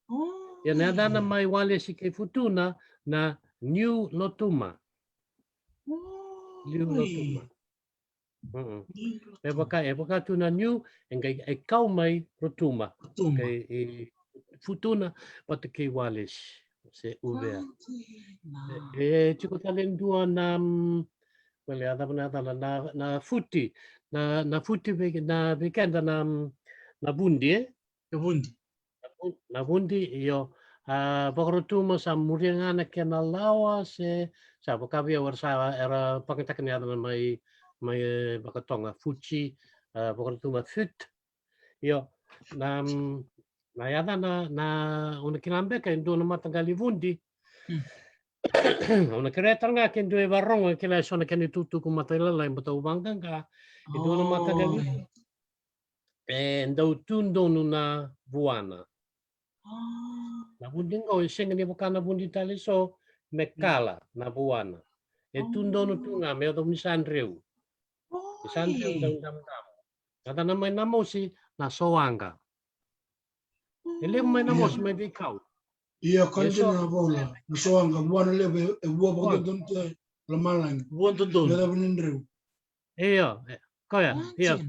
O. Ia na yacana mai Walesi kei Futuna na niu Lotuma. O. Niu Lotuma. Mm. E vaka, e vaka tu na niu, e qai, e kau mai Rotuma. Rotuma. Kei, e, Futuna, vata kei Walesi, se Uvea. E, e tiko tale dua na, mm, wele, a cava na yacana, na, na futi, na, na futi vei, na vei keda na, mm, na vudi, e? Na vudi. Na vu-, na vudi, io. A, Vakarotuma sa muria ga na kena lawa se, sa vaka vei au era sa, era vakayagataka na yacana mai, mai, e, Vakatoga, futi, a, Vakarotuma fut. Io, na, mm, na yacana, na, o na kila beka e dua na mataqali vudi. Mm. O na kerea tale ga ke dua e vakarorogo, e kila e so na kena itukutuku matailalai, baleta au vaqaqa, e dua na mataqali vudi. E dau tu donu na vuana. A. Na vudi qo e sega ni vaka na vudi tale so me kala na vuana. E tu donu tu ga me yacova ni sa dreu. Ni sa dreu, dau damudamu. Yacana mai na mosi na sowaqa. E levu mai na mosi mai veikau. Ia, ka dina na vola, na sowaqa, vuana levu, e, e vua vakadodonu tu e lomalagi. Vua dodonu. Me yacova ni dreu. Io, e, koya, io.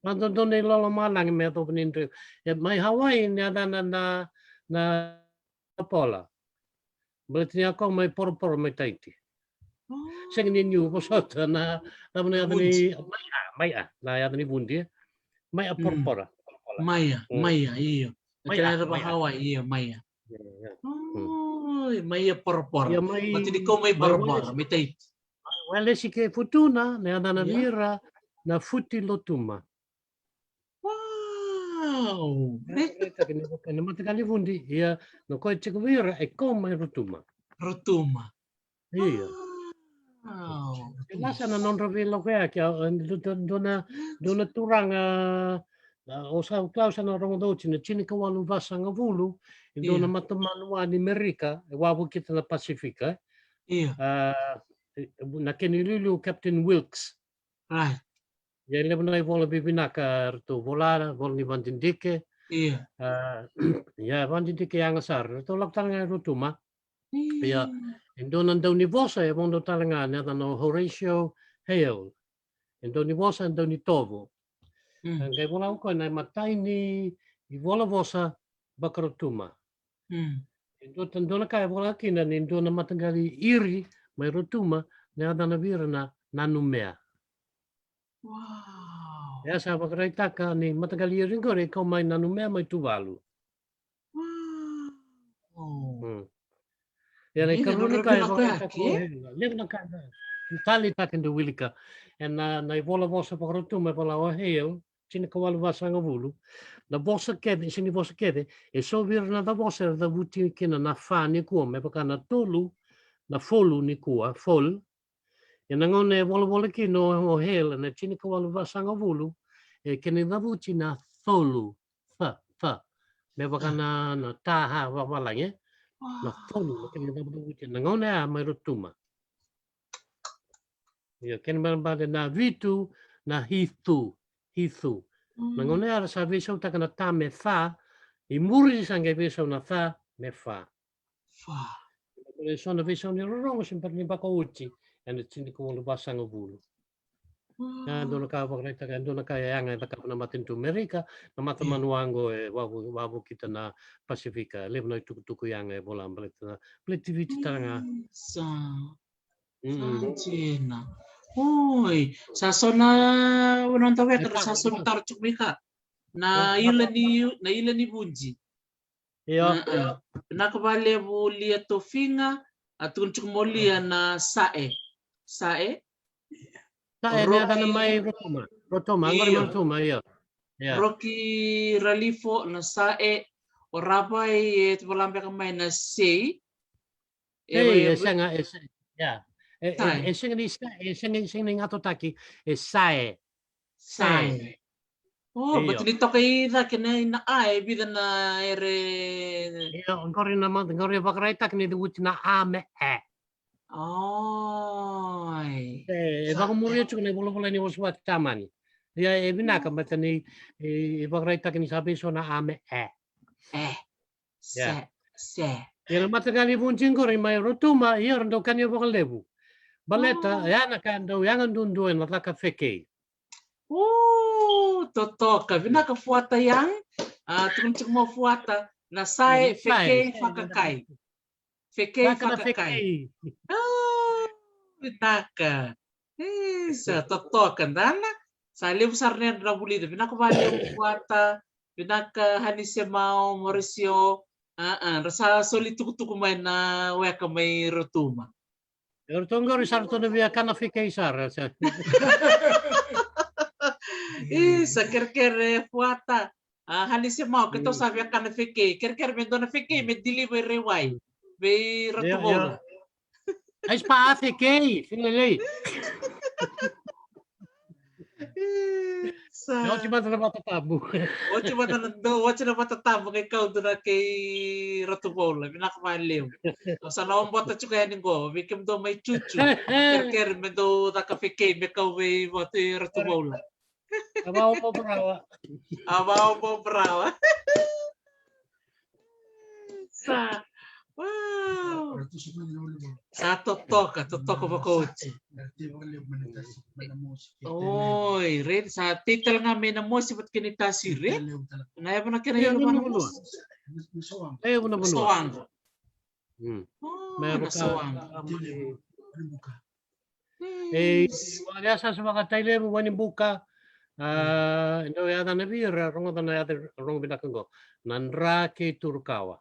Vakadodonu e lomalagi me yacova ni dreu. E, mai Hawaii, na yacana na, na pola. Baleta ni a kau mai Poroporo mai Tahiti. Sega ni niu vosota na, na, na yaca ni, mai a, mai a, na yaca ni vudi. Mai a Poropora. Mai a, mai a, io. Mai a, mai a. Hawaii, io, mai a. Oi, mai a Poropora. Io, mai, mai Poropora, mai Tahiti. Welesi kei Futuna, na yacana vei ira na Futi Lotuma. Wow! Ena mataqali vudi, ia na koya tiko vei ira e kau mai Rotuma. Rotuma. Ia. Wow. E lasa na nodra veilakoyaki, a, e dua na, dua na turaga, a, o sa, au sa na rogoca oti na tinikawalu vasagavulu, e dua na matamaniwa ni Merika, e wavokita na Pasifika. Ia. A, na kena iliuliu Captain Wilkes. Ia e levu na ivola vivinaka eratou vola, vola ni vadidike. Ia. A, ia vadidike yaga sara. Eratou lako tale ga i Rotuma. Ia. E dua na daunivosa e vodo tale ga na yacana o Horatio Hale. E daunivosa, e daunitovo. A qai vola o koya na imatai ni ivola vosa vakaRotuma. E dua, dua na ka e vola kina ni dua na mataqali iri mai Rotuma na yacana vei ira na Nanumea. Wow. E a sa vakaraitaka ni mataqali iri qori e kau mai Nanumea mai Tuvalu. Wow. Ia na ikarua ni ka e vakaraitaka, levu na ka e taleitaka e dau wilika. Ena, na ivola vosa vakaRotuma e vola o Hale, tinikawalu vasagavulu. Na vosa kece, sega ni vosa kece, e so vei ira na vosa era cavuti kina na fa nikua, me vaka na tolu, na folu nikua, fol. Ia na gauna e volavola kina o Hale na tinikawalu vasagavulu, e kena icavuti na colu, ca, ca. Me vaka na, na ta, ha, vavalagi, e? Na colu, na kena icavuti na gauna ya mai Rotuma. Ia kena ibalebale na vitu, na hitu, hitu. Na gauna ya era sa veisautaka na ta me ca, i muri sa qai veisau na ca me fa. Fa. Eso na veisau ni rorogo se bera ni vakaoti ena tinikawalu vasagavulu. Wow. E dua na ka vakaraitaka, e dua na ka e yaga e cakava na matanitu Amerika, na matamaniwa qo e wavokita na Pasifika, levu na itukutuku yaga e vola baleta na baleti Viti tale ga. Sa. Sa dina. Oi, sa so na, na noda weka, sa so na taro tiko mai ka. Na ila ni, na ila ni vudi. Io. Vinaka vakalevu Lia Tofiga, a tukuna tiko mo Lia na Sae. Sae. Sae, na yacana mai Rotuma. Rotuma, qori mai Rotuma, io. Roki Ralifo na Sae, o Ravai e vola beka mai na Sei. Ei, e sega, e sega, ia. E sega ni sa, e sega, e sega ni gatotaki, e Sae. Sae. O, baleta ni toka i cake na, na a, e vica na ere. Io, qori na mata, qori e vakaraitaki ni cavuti na a me e. Oi. E, e vakamuria tiko na ivolavola ni vosa vakatamani. Ia, e vinaka, baleta ni, e, e vakaraitaki ni sa veiso na a me e. E. Se, se. Ia na mataqali vudi qori mai Rotuma, ia era dau kania vakalevu. Baleta, ia na ka dau yaga duadua ena caka fekei. O, totoka. Vinaka Fuata Yang. A, tukuna tiko mai o Fuata, na Sae, fekei, fakakai. Fekei, fakakai. A, vinaka. Isa, totoka dana. Sa levu sara na yadra na vulica. Vinaka vakalevu Fuata. Vinaka Hanisemao, Morisio. A, a, ra sa soli tukutuku mai na weka mai Rotuma. E ratou qori sa ratou na via kana fekei sara. Isa, kerekere Fuata. A, Hanisemao, keitou sa via kana fekei. Kerekere me dua na fekei me deliver i Raiwai. Vei Ratu Vola. Ai spa a fekei, filelei. Sa. Oti mada na vata tabu. Oti mada na do, oti na vata tabu kei kau tu na kei Ratu Vola, vinaka vakalevu. Au sa na obota tiko yani qo, vei kemudou mai Cucu. Kerekere me dou caka fekei me kau vei vata i Ratu Vola. A vao mo brawa. A vao mo brawa. Sa. Wow. Sa totoka, totoka vakaoti. Oi, rei sa tei tale ga mai na mosi vata kei na tasiri. Na yava na kena ilo vana mosi. E, vana vanua. Mm. Oh, me na vaka sa waqa. Wainibuka. E, yes. Wale a sa sa vaka Tailevu, Wainibuka. A, dau yacana vei ira, rogoca na yaca rogo vinaka qo. Na dra kei Turukawa.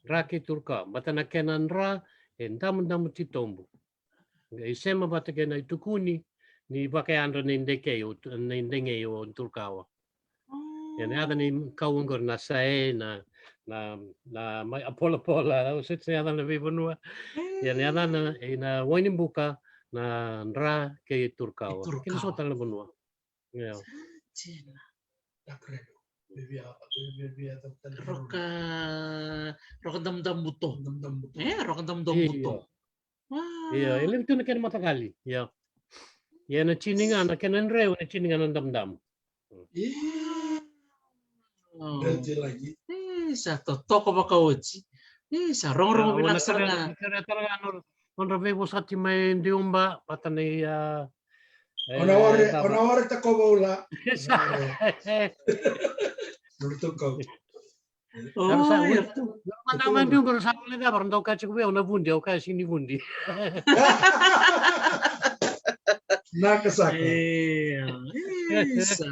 Dra kei Turukawa. Bata na kena dra, e damudamu titobu. E sema vata kei na itukuni ni vakayadra na idegei o, na idegei o Turukawa. Ia na yaca ni kau oqori na sae, na, na, na mai apolapola, au seti na yaca na veivanua. Ia na yaca na, e na Wainibuka, na dra kei Turukawa. Kei na so tale na vanua. Ia. Sa dina. Roka, roka damudamu buto. E, roka damudamu buto. Ia, e levu tu na kena mataqali. Ia. Ia na tini ga na kena drau, na tini ga na damudamu. Ia. E, sa totoka vakaoti. E, sa rogorogo vinaka sara ga. Nodra veivosoti mai Diuba, vata na ia. Ona ore, ona ore ta ko vaula. Sa. Nodra tu kau. Era sa, oi, oi, oi. Mada mai Diuba, era sa vale cava, era dau kaya tiko vei au na vudi, au kaya sega ni vudi. Naka saka. E, isa.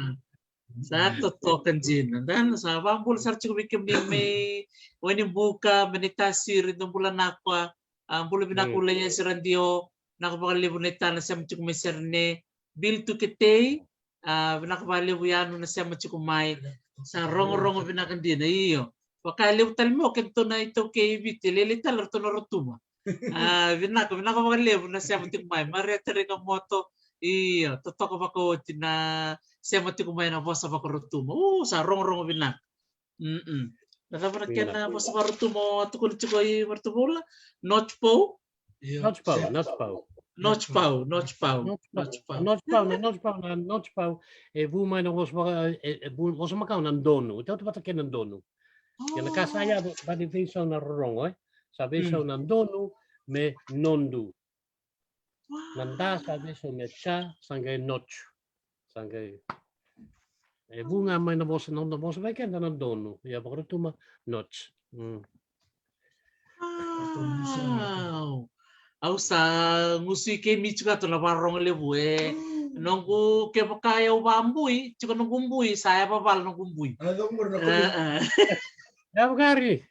Sa totoka dina. Dana sa vakabula sara tiko vei kemuni mai Wainibuka, mai Naitasiri, dou bula nakwa. A, bula vinaka ulai Esi Radio, naka vakalevu na itana sema tiko mai Serene. Bill Tuketei, a, vinaka vakalevu yanu na sema tiko mai. Sa rogorogo vinaka dina, io. Vaka e levu tale mai o kedatou na iTaukei e Viti, e lailai tale ratou na Rotuma. A, vinaka, vinaka vakalevu na sema tiko mai. Maria Tariga Moto, io, totoka vakaoti na sema tiko mai na vosa vakaRotuma. U, sa rogorogo vinaka. Mm-mm. Na cava na kena vosa vakaRotuma o tukuna tiko i Vartuvula? Notch pau? Notch pau, notch pau. Notch pau, notch pau, notch pau. Notch pau, na notch pau, na notch pau. E vu mai na vosa vaka, e, e vu, vosa makawa na donu. E tautauvata kei na donu. Ia na ka sa yaco, baleta ni veisau na rorogo, e. Sa veisau na donu me nodu. Na da sa veisau me cha, sa qai notch. Sa qai. E vu ga mai na vosa, na, na vosa vei keda na donu. Ia vakaRotuma, notch. Mm. Wow. Au sa gusui kei Michi ka tu na vakarorogo levu e. Mm. Noqu kevaka e au vakabui, tiko noqu bui, sa yavavala noqu bui. A, e cau qori na koli. A, a. Ia vakari.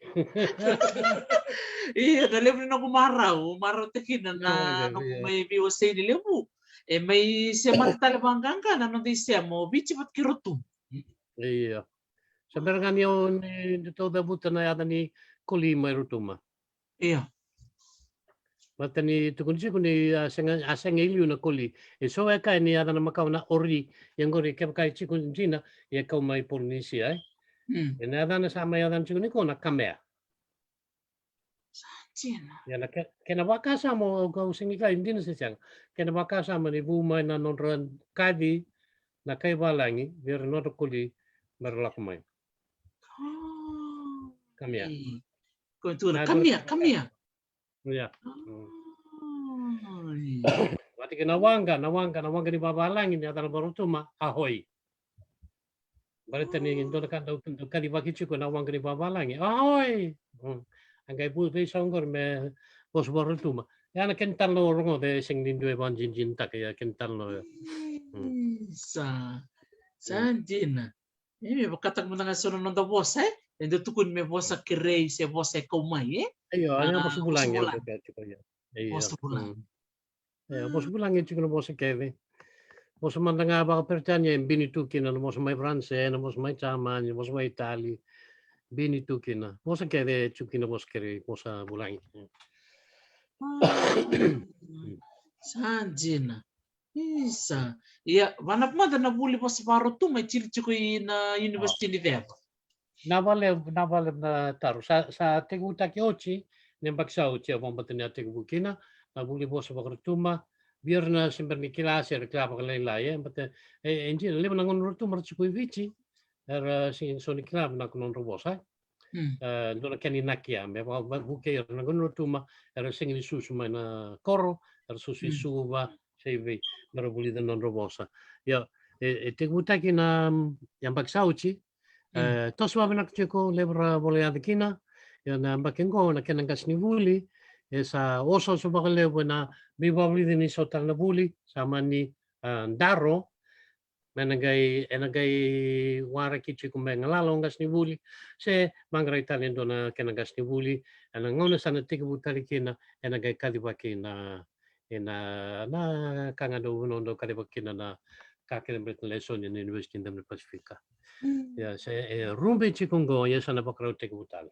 Ia, na levu ni noqu marau, marau tekina na, oh, noqu, ia, mai veiwasei ni levu. E mai semata tale vaqaqa na noda isema o Viti vata kei Rotuma. Ia. Sa bera ga ni au ni, ni tou cavuta na yaca ni koli mai Rotuma. Ia. Vata ni tukuni tiko ni a sega, a sega i liu na koli. E so e kaya ni yaca na makawa na ori, ia qori kevaka e tiko dina, ia kau mai Polinisia, e. Mm. E na yacana sa mai yacana tiko ni ko na kamea. Sa dina. Ia na ke, kena vakasama o kau sega ni kaya dina se sega. Kena vakasama ni vu mai na nodra kaci na kai valagi, vei ira nodra koli, me ra lako mai. Oh. Kamea. Ei. Ko tu na kamea, kamea. Ia. Mm. Oi. Vata kei na waqa, na waqa, na waqa ni vavalagi, ni yacana vakaRotuma, ahoi. Baleta ni dua na ka dau, dau kacivaki tiko na waqa ni vavalagi. Ahoi! Mm. A qai vu veisau qori me vosa vakaRotuma. Ia na kena talanoa rogoca e sega ni dua e vakadinadinataka, ia kena talanoa. Mm. Sa, sa dina. E, me vakataka mada ga so na noda vosa, e? E dau tukuni me vosa kerei se vosa e kau mai, e? Io, a, vosa vulagi, vosa vulagi. Io. Vosa vulagi. Mm. E, vosa vulagi e tiko na vosa kece. Vosa mada ga vakaperitania e bini tu kina na vosa mai Faranse, na vosa mai Jamani, na vosa mai Itali. Bini tu kina. Vosa kece e tiko kina vosa kerei, vosa vulagi. A, sa dina. Isa. Ia, vanavu mada na vuli vosa vakaRotuma e tili tiko i na Univesiti ni Ceva. Na vale, na vale na taro. Sa, sa tekivutaki oti, na yabaki sa oti, a vabata ni a tekivu kina, na vuli vosa vakaRotuma, vei ira na se bera ni kila, se ra kila vakalailai, e, bata, e, e dina, levu na gone Rotuma ra tiko i Viti, era sega ni so ni kila vinaka nodra vosa, e. Mm. E, dua na kena inaki ya, me vaka, vaka, vukei ira na gone Rotuma, era sega ni susu mai na koro, era susu i, mm, Suva, se i vei, me ra vulica nodra vosa. Ia, e, e tekivutaki na, mm, yabaki sa oti, mm, e, toso vakavinaka tiko, levu ra volai yaco kina, Ia na yabaki qo na kena qasenivuli e sa osooso vakalevu ena veivakavulici ni so tale na vuli sa mani, a, daro. Me na qai, ena qai waraki tiko me galala o qasenivuli se vaqarai tale e dua na kena qasenivuli. Ena gauna sa na tekivu tale kina ena qai kacivaki na, ena, na ka ga dau, dau kacivaki kina na ka kece baleta na lesoni ena University ni Damu ni Pasifika. Ia se e rube tiko qo, ia sa na vakarau tekivu tale.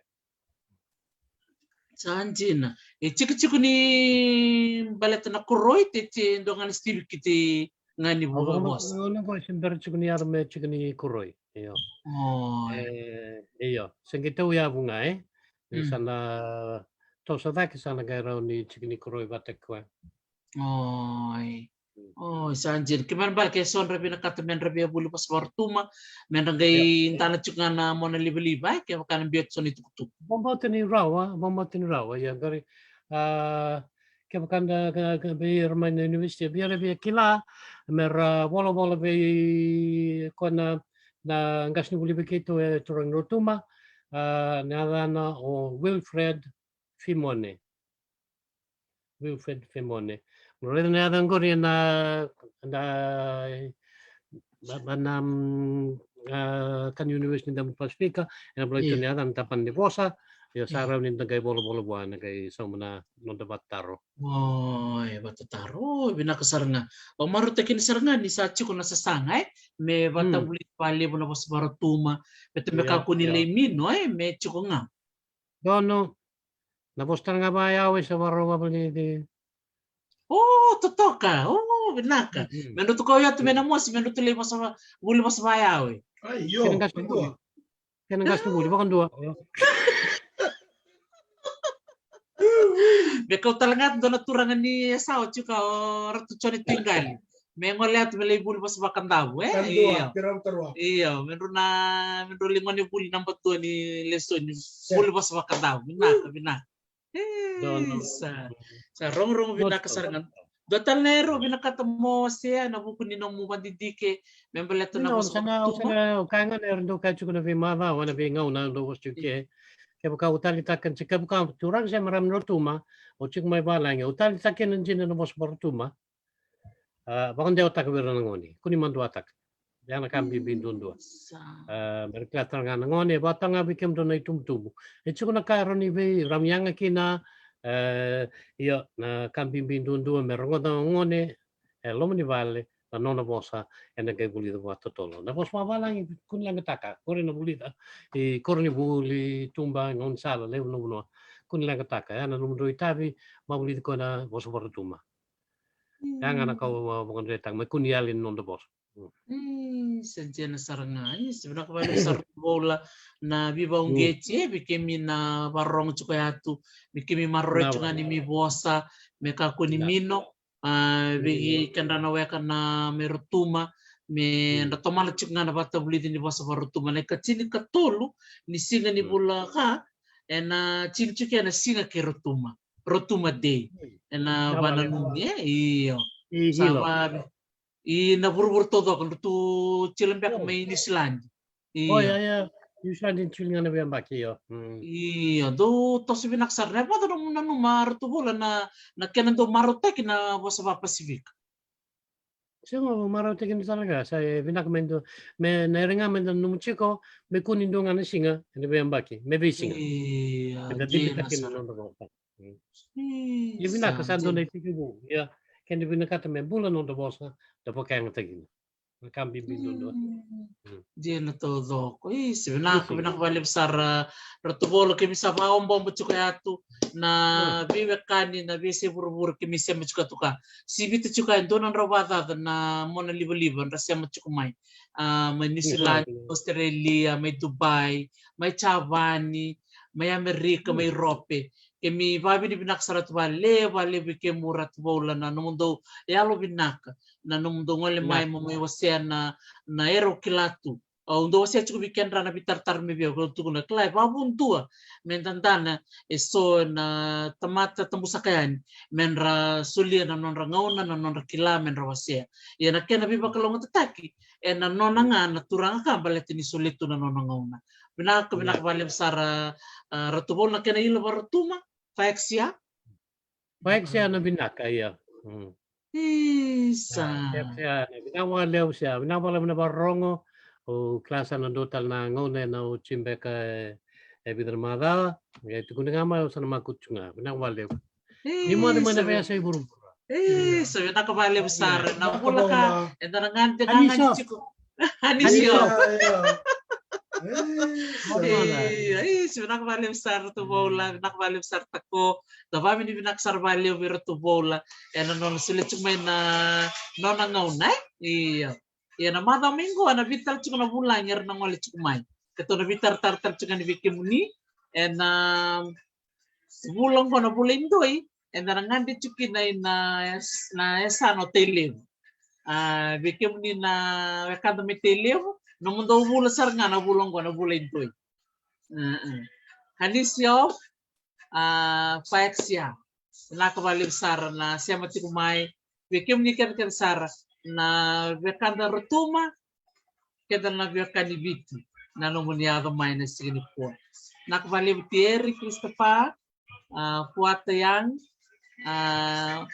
Sa dina. E tikotiko ni baleta na koroi, te, te dua ga na sitivi ki te ga ni vosa. Au na qo se bera tiko ni yaco me tiko ni koroi. Io. E, io. Se qai tauyavu ga, e? Ni sa na toso cake sa na qai rawa ni tiko ni koroi vata koya. Oi. Oi, sa dina. Ke mera bale ke so dra vinakata me dra via vuli vosa vakarutuma, me dra qai dana tiko ga na mona livaliva, e, kevaka na biu tiko na itukutuku. Vakabauta ni rawa, vakabauta ni rawa, ia qori, a, kevaka da, ka, ka vei ira mai na university, via ra via kila, mera volavola vei koya na, na qasenivuli vei keitou e turaga ni Rotuma, a, na yacana o Wilfred Fimone. Wilfred Fimone. Mo raica na yaca qori ena, na, na, na, mm, a, ka ni University ni Damu ni Pasifika, ena volai tu na yaca na tapana ni vosa, ia sa rawa ni da qai volavola vua, na qai sauma na noda vatataro. Oi, vatataro, vinaka sara ga. Vakamarautaki ni sara ga ni sa tiko na sasaga, e? Me vatavulici vakalevu na vosa vakarutuma, me te me kakua ni lai mino, e? Me tiko ga. Dono, na vosa tale ga vakayawe sa vakarau vakavulici. O, totoka, o, vinaka. Me drau tu kau yatu me na mosi, me drau tu lai vosa va, vuli vosa vakayawe. Ai, io, kena qasenivuli. Kena qasenivuli, vakadua. Me kau tale ga tu dua na turaga ni Yasawa tiko o Ratu Jone Tiqali. Me gole atu me lai vuli vosa vakadavu, e? Io. Io, me drau na, me drau lai gone vuli naba dua ni lesoni. Vuli vosa vakadavu, vinaka, vinaka. E, sa, sa rogorogo vinaka sara ga. Dua tale na erau vinakata mo wasea ena vuku ni nomu vadidike me baleta na vosa vakarutuma. Au kaya ga na erau dau kaya tiko na veimacawa, na veigauna dau vosa tiko ke. Kevaka au taleitaka, kevaka turaga se marama ni Rotuma, au tiko mai valagi, au taleitaka na dina na vosa vakarutuma. A, vakadewataka vei ira na gone, kua ni maduataka. Ya na ka bibi duadua. A, me ra kila tale ga na gone, vakatale ga vei kemudou na itubutubu. E tiko na ka e rawa ni vei, rawa ni yaga kina, e, io, na ka bibi duadua, me rogoca na gone e loma ni vale na nona vosa, ena qai vulica vakatotolo. Na vosa vakavalagi, kua ni leqataka, qori na vulica i koronivuli, tuba, gaunisala, levu na vanua. Kua ni leqataka, ya na nomudou itavi, vakavulici koya na vosa vakarutuma. Ya ga na ka au vakadretaka, me kua ni yali na noda vosa. Mm. E, sa dina sara ga, e, sa vinaka vakalevu sara Ratu Voula na veivakauqeti, e, vei kemi na vakarorogo tiko yatu, me kemi maroroi tiko ga ni mi vosa, me kakua ni mino, a, vei kedra na weka na mai Rotuma, me dra tomana tiko ga na vatavulici ni vosa vakarutuma, na ikatinikatolu ni siga ni vula ka, ena tini tiko ena siga kei Rotuma. Rotuma Day. Ena vananumi, e, io. Sa va, i na vuravura taucoko, dra tu tila beka mai Niusiladi. Io. Oi, ia, ia. Niusiladi ni tiko ga na veiyabaki, io. Mm. Io, dou toso vinaka sara. Na yavata nomu nanuma, Ratu Voula, na, na kena dau marautaki na vosa vakaPasifika. Sega, marautaki ni tale ga, sa e vinaka me dua, me na ere ga me da nanuma tiko, me kua ni dua ga na siga ena veiyabaki, me veisiga. Io, me da dina sara. Dina sara. Mm. Io, vinaka, sa dua na itekivu, ia, keda vinakata me bula noda vosa, da vakayagataki kina. Na ka bibi duadua. Mm. Dina taucoko. Io, sa vinaka, vinaka vakalevu sara, Ratu Voula, kemi sa vakaobobo tiko yatu na veiwekani, na veiyasai vuravura kemi sema tiko yatu ka. Sivita tiko e dua na drau vakacaca na mona livaliva dra sema tiko mai. A, mai Niusiladi, Australia, mai Dubai, mai Japani, mai Amerika, mai Europe. Kemi vakavinavinaka sara tu vakalevu, vakalevu vei kemu, Ratu Voula, na nomudou yalovinaka, na nomudou gole mai mo mai wasea na, na erau kila tu. Au dau wasea tiko vei kedra na veitaratara mai vei au, au tukuna, kila, e vakavudua me dadana e so na tamata tabusaka yani me ra solia na nodra gauna, na nodra kila me ra wasea. Ia na kena veivakalougatataki, e na nona ga na turaga ka baleta ni solia tu na nona gauna. Vinaka, vinaka vakalevu sara, a, Ratu Vou, na kena ila vaRotuma, Faexia. Faexia na vinaka, ia. Mm. Isa. A, Faexia, na vinaka vakalevu, Sia. Vinaka vakalevu na vakarorogo. O kila sa na dua tale na gauna e na oti beka e, e vica na macawa. E tukuni ga mai, au sa na makutu ga. Vinaka vakalevu. Ni moce mai na veiyasa i vuravura. Isa, vinaka vakalevu sara. Na vula ka, eda na gade, na gade tiko. Anisi off. Ia, ia. Isa, vinaka vakalevu sara Ratu Voula, vinaka vakalevu sara Tako. Da vakavinavinaka sara vakalevu vei Ratu Voula e na nona solia tiko mai na nona gauna, e? Ia. Ia na macawa mai qo, na vica tale tiko na vulagi era na gole tiko mai. Keitou na veitaratara tale tiko yani vei kemuni e na vula oqo, na vula i doi, eda na gade tiko kina i na, na yasana o Tailevu. A, vei kemuni na wekada mai Tailevu, nomudou vula sara ga na vula oqo, na vula i doi. A, a. Anisi off, a, Faexia. Vinaka vakalevu sara na sema tiko mai. Vei kemuni kece kece sara na wekada Rotuma, keda na veiwekani Viti, na nomuni yaco mai na siga nikua. Vinaka vakalevu Tieri, Christopher, a, Fuata Young. A,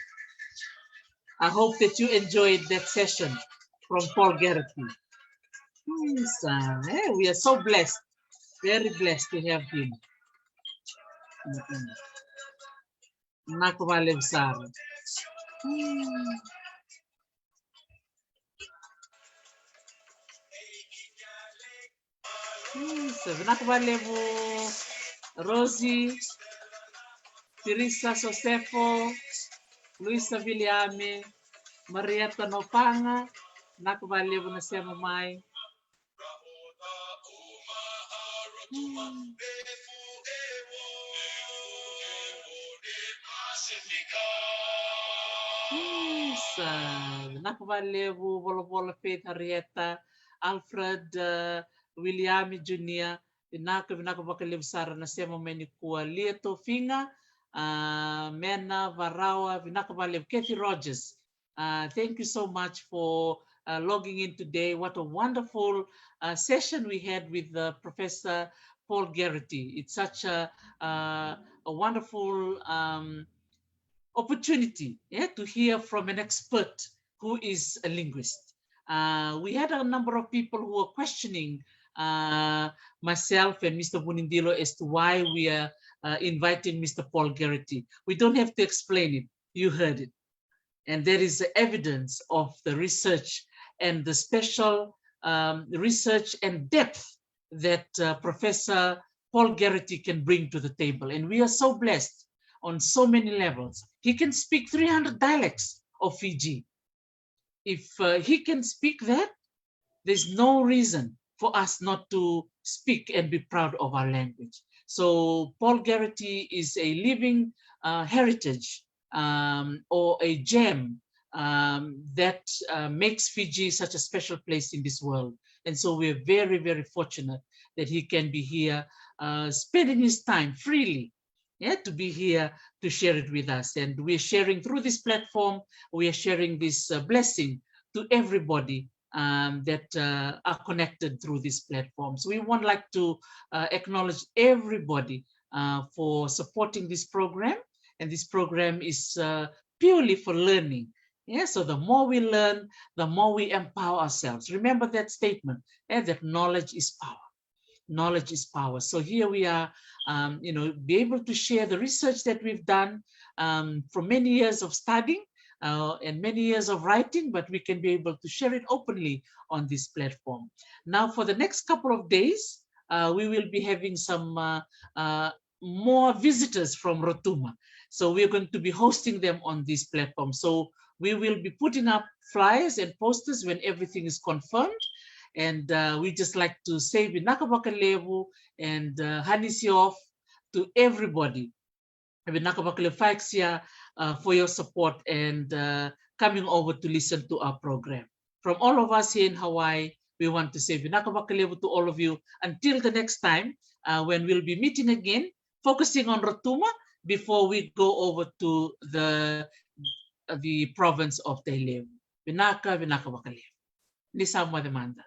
I hope that you enjoyed that session from Paul Geraghty. Isa, e, we are so blessed, very blessed to have him. Mm-mm. Vinaka vakalevu sara. Mm. Isa, vinaka vakalevu Rosi, Teresa Sosefo, Luisa Viliame, Marieta Nopaga, vinaka vakalevu na sema mai. Isa, vinaka vakalevu Volavola, Faith, Harieta, Alfred, a, William Junior. Vinaka, vinaka vakalevu sara na sema mai nikua. Lia Tofiga, a, Mena Varawa, vinaka vakalevu. Kathy Rogers, uh, thank you so much for, uh, logging in today. What a wonderful, uh, session we had with, uh, Professor Paul Geraghty. It's such a, uh, a wonderful, um, opportunity, yeah, to hear from an expert who is a linguist. Uh, we had a number of people who were questioning, uh, myself and Mister Vunidilo as to why we are, uh, inviting Mister Paul Geraghty. We don't have to explain it. You heard it. And that is the evidence of the research and the special, um, research and depth that, uh, Professor Paul Geraghty can bring to the table. And we are so blessed on so many levels. He can speak three hundred dialects of Fiji. If, uh, he can speak that, there's no reason for us not to speak and be proud of our language. So Paul Geraghty is a living, uh, heritage, um, or a gem, um, that, uh, makes Fiji such a special place in this world. And so we're very, very fortunate that he can be here, uh, spending his time freely, yeah, to be here to share it with us. And we're sharing through this platform, we are sharing this, uh, blessing to everybody, um, that, uh, are connected through this platform. So we would like to, uh, acknowledge everybody, uh, for supporting this program. And this program is, uh, purely for learning. Yeah, so the more we learn, the more we empower ourselves. Remember that statement, eh, that knowledge is power. Knowledge is power. So here we are, um, you know, be able to share the research that we've done, um, for many years of studying, uh, and many years of writing, but we can be able to share it openly on this platform. Now, for the next couple of days, uh, we will be having some, uh, uh, more visitors from Rotuma. So we're going to be hosting them on this platform. So we will be putting up flyers and posters when everything is confirmed. And, uh, we just like to say vinaka vakalevu and, uh, hanisi off to everybody. Vinaka vakalevu Faexia, uh, for your support and, uh, coming over to listen to our program. From all of us here in Hawaii, We want to say vinaka vakalevu to all of you. Until the next time, uh, when we'll be meeting again, focusing on Rotuma before we go over to the, the province of Tailevu. Vinaka, vinaka vakalevu. Ni sa moce mada.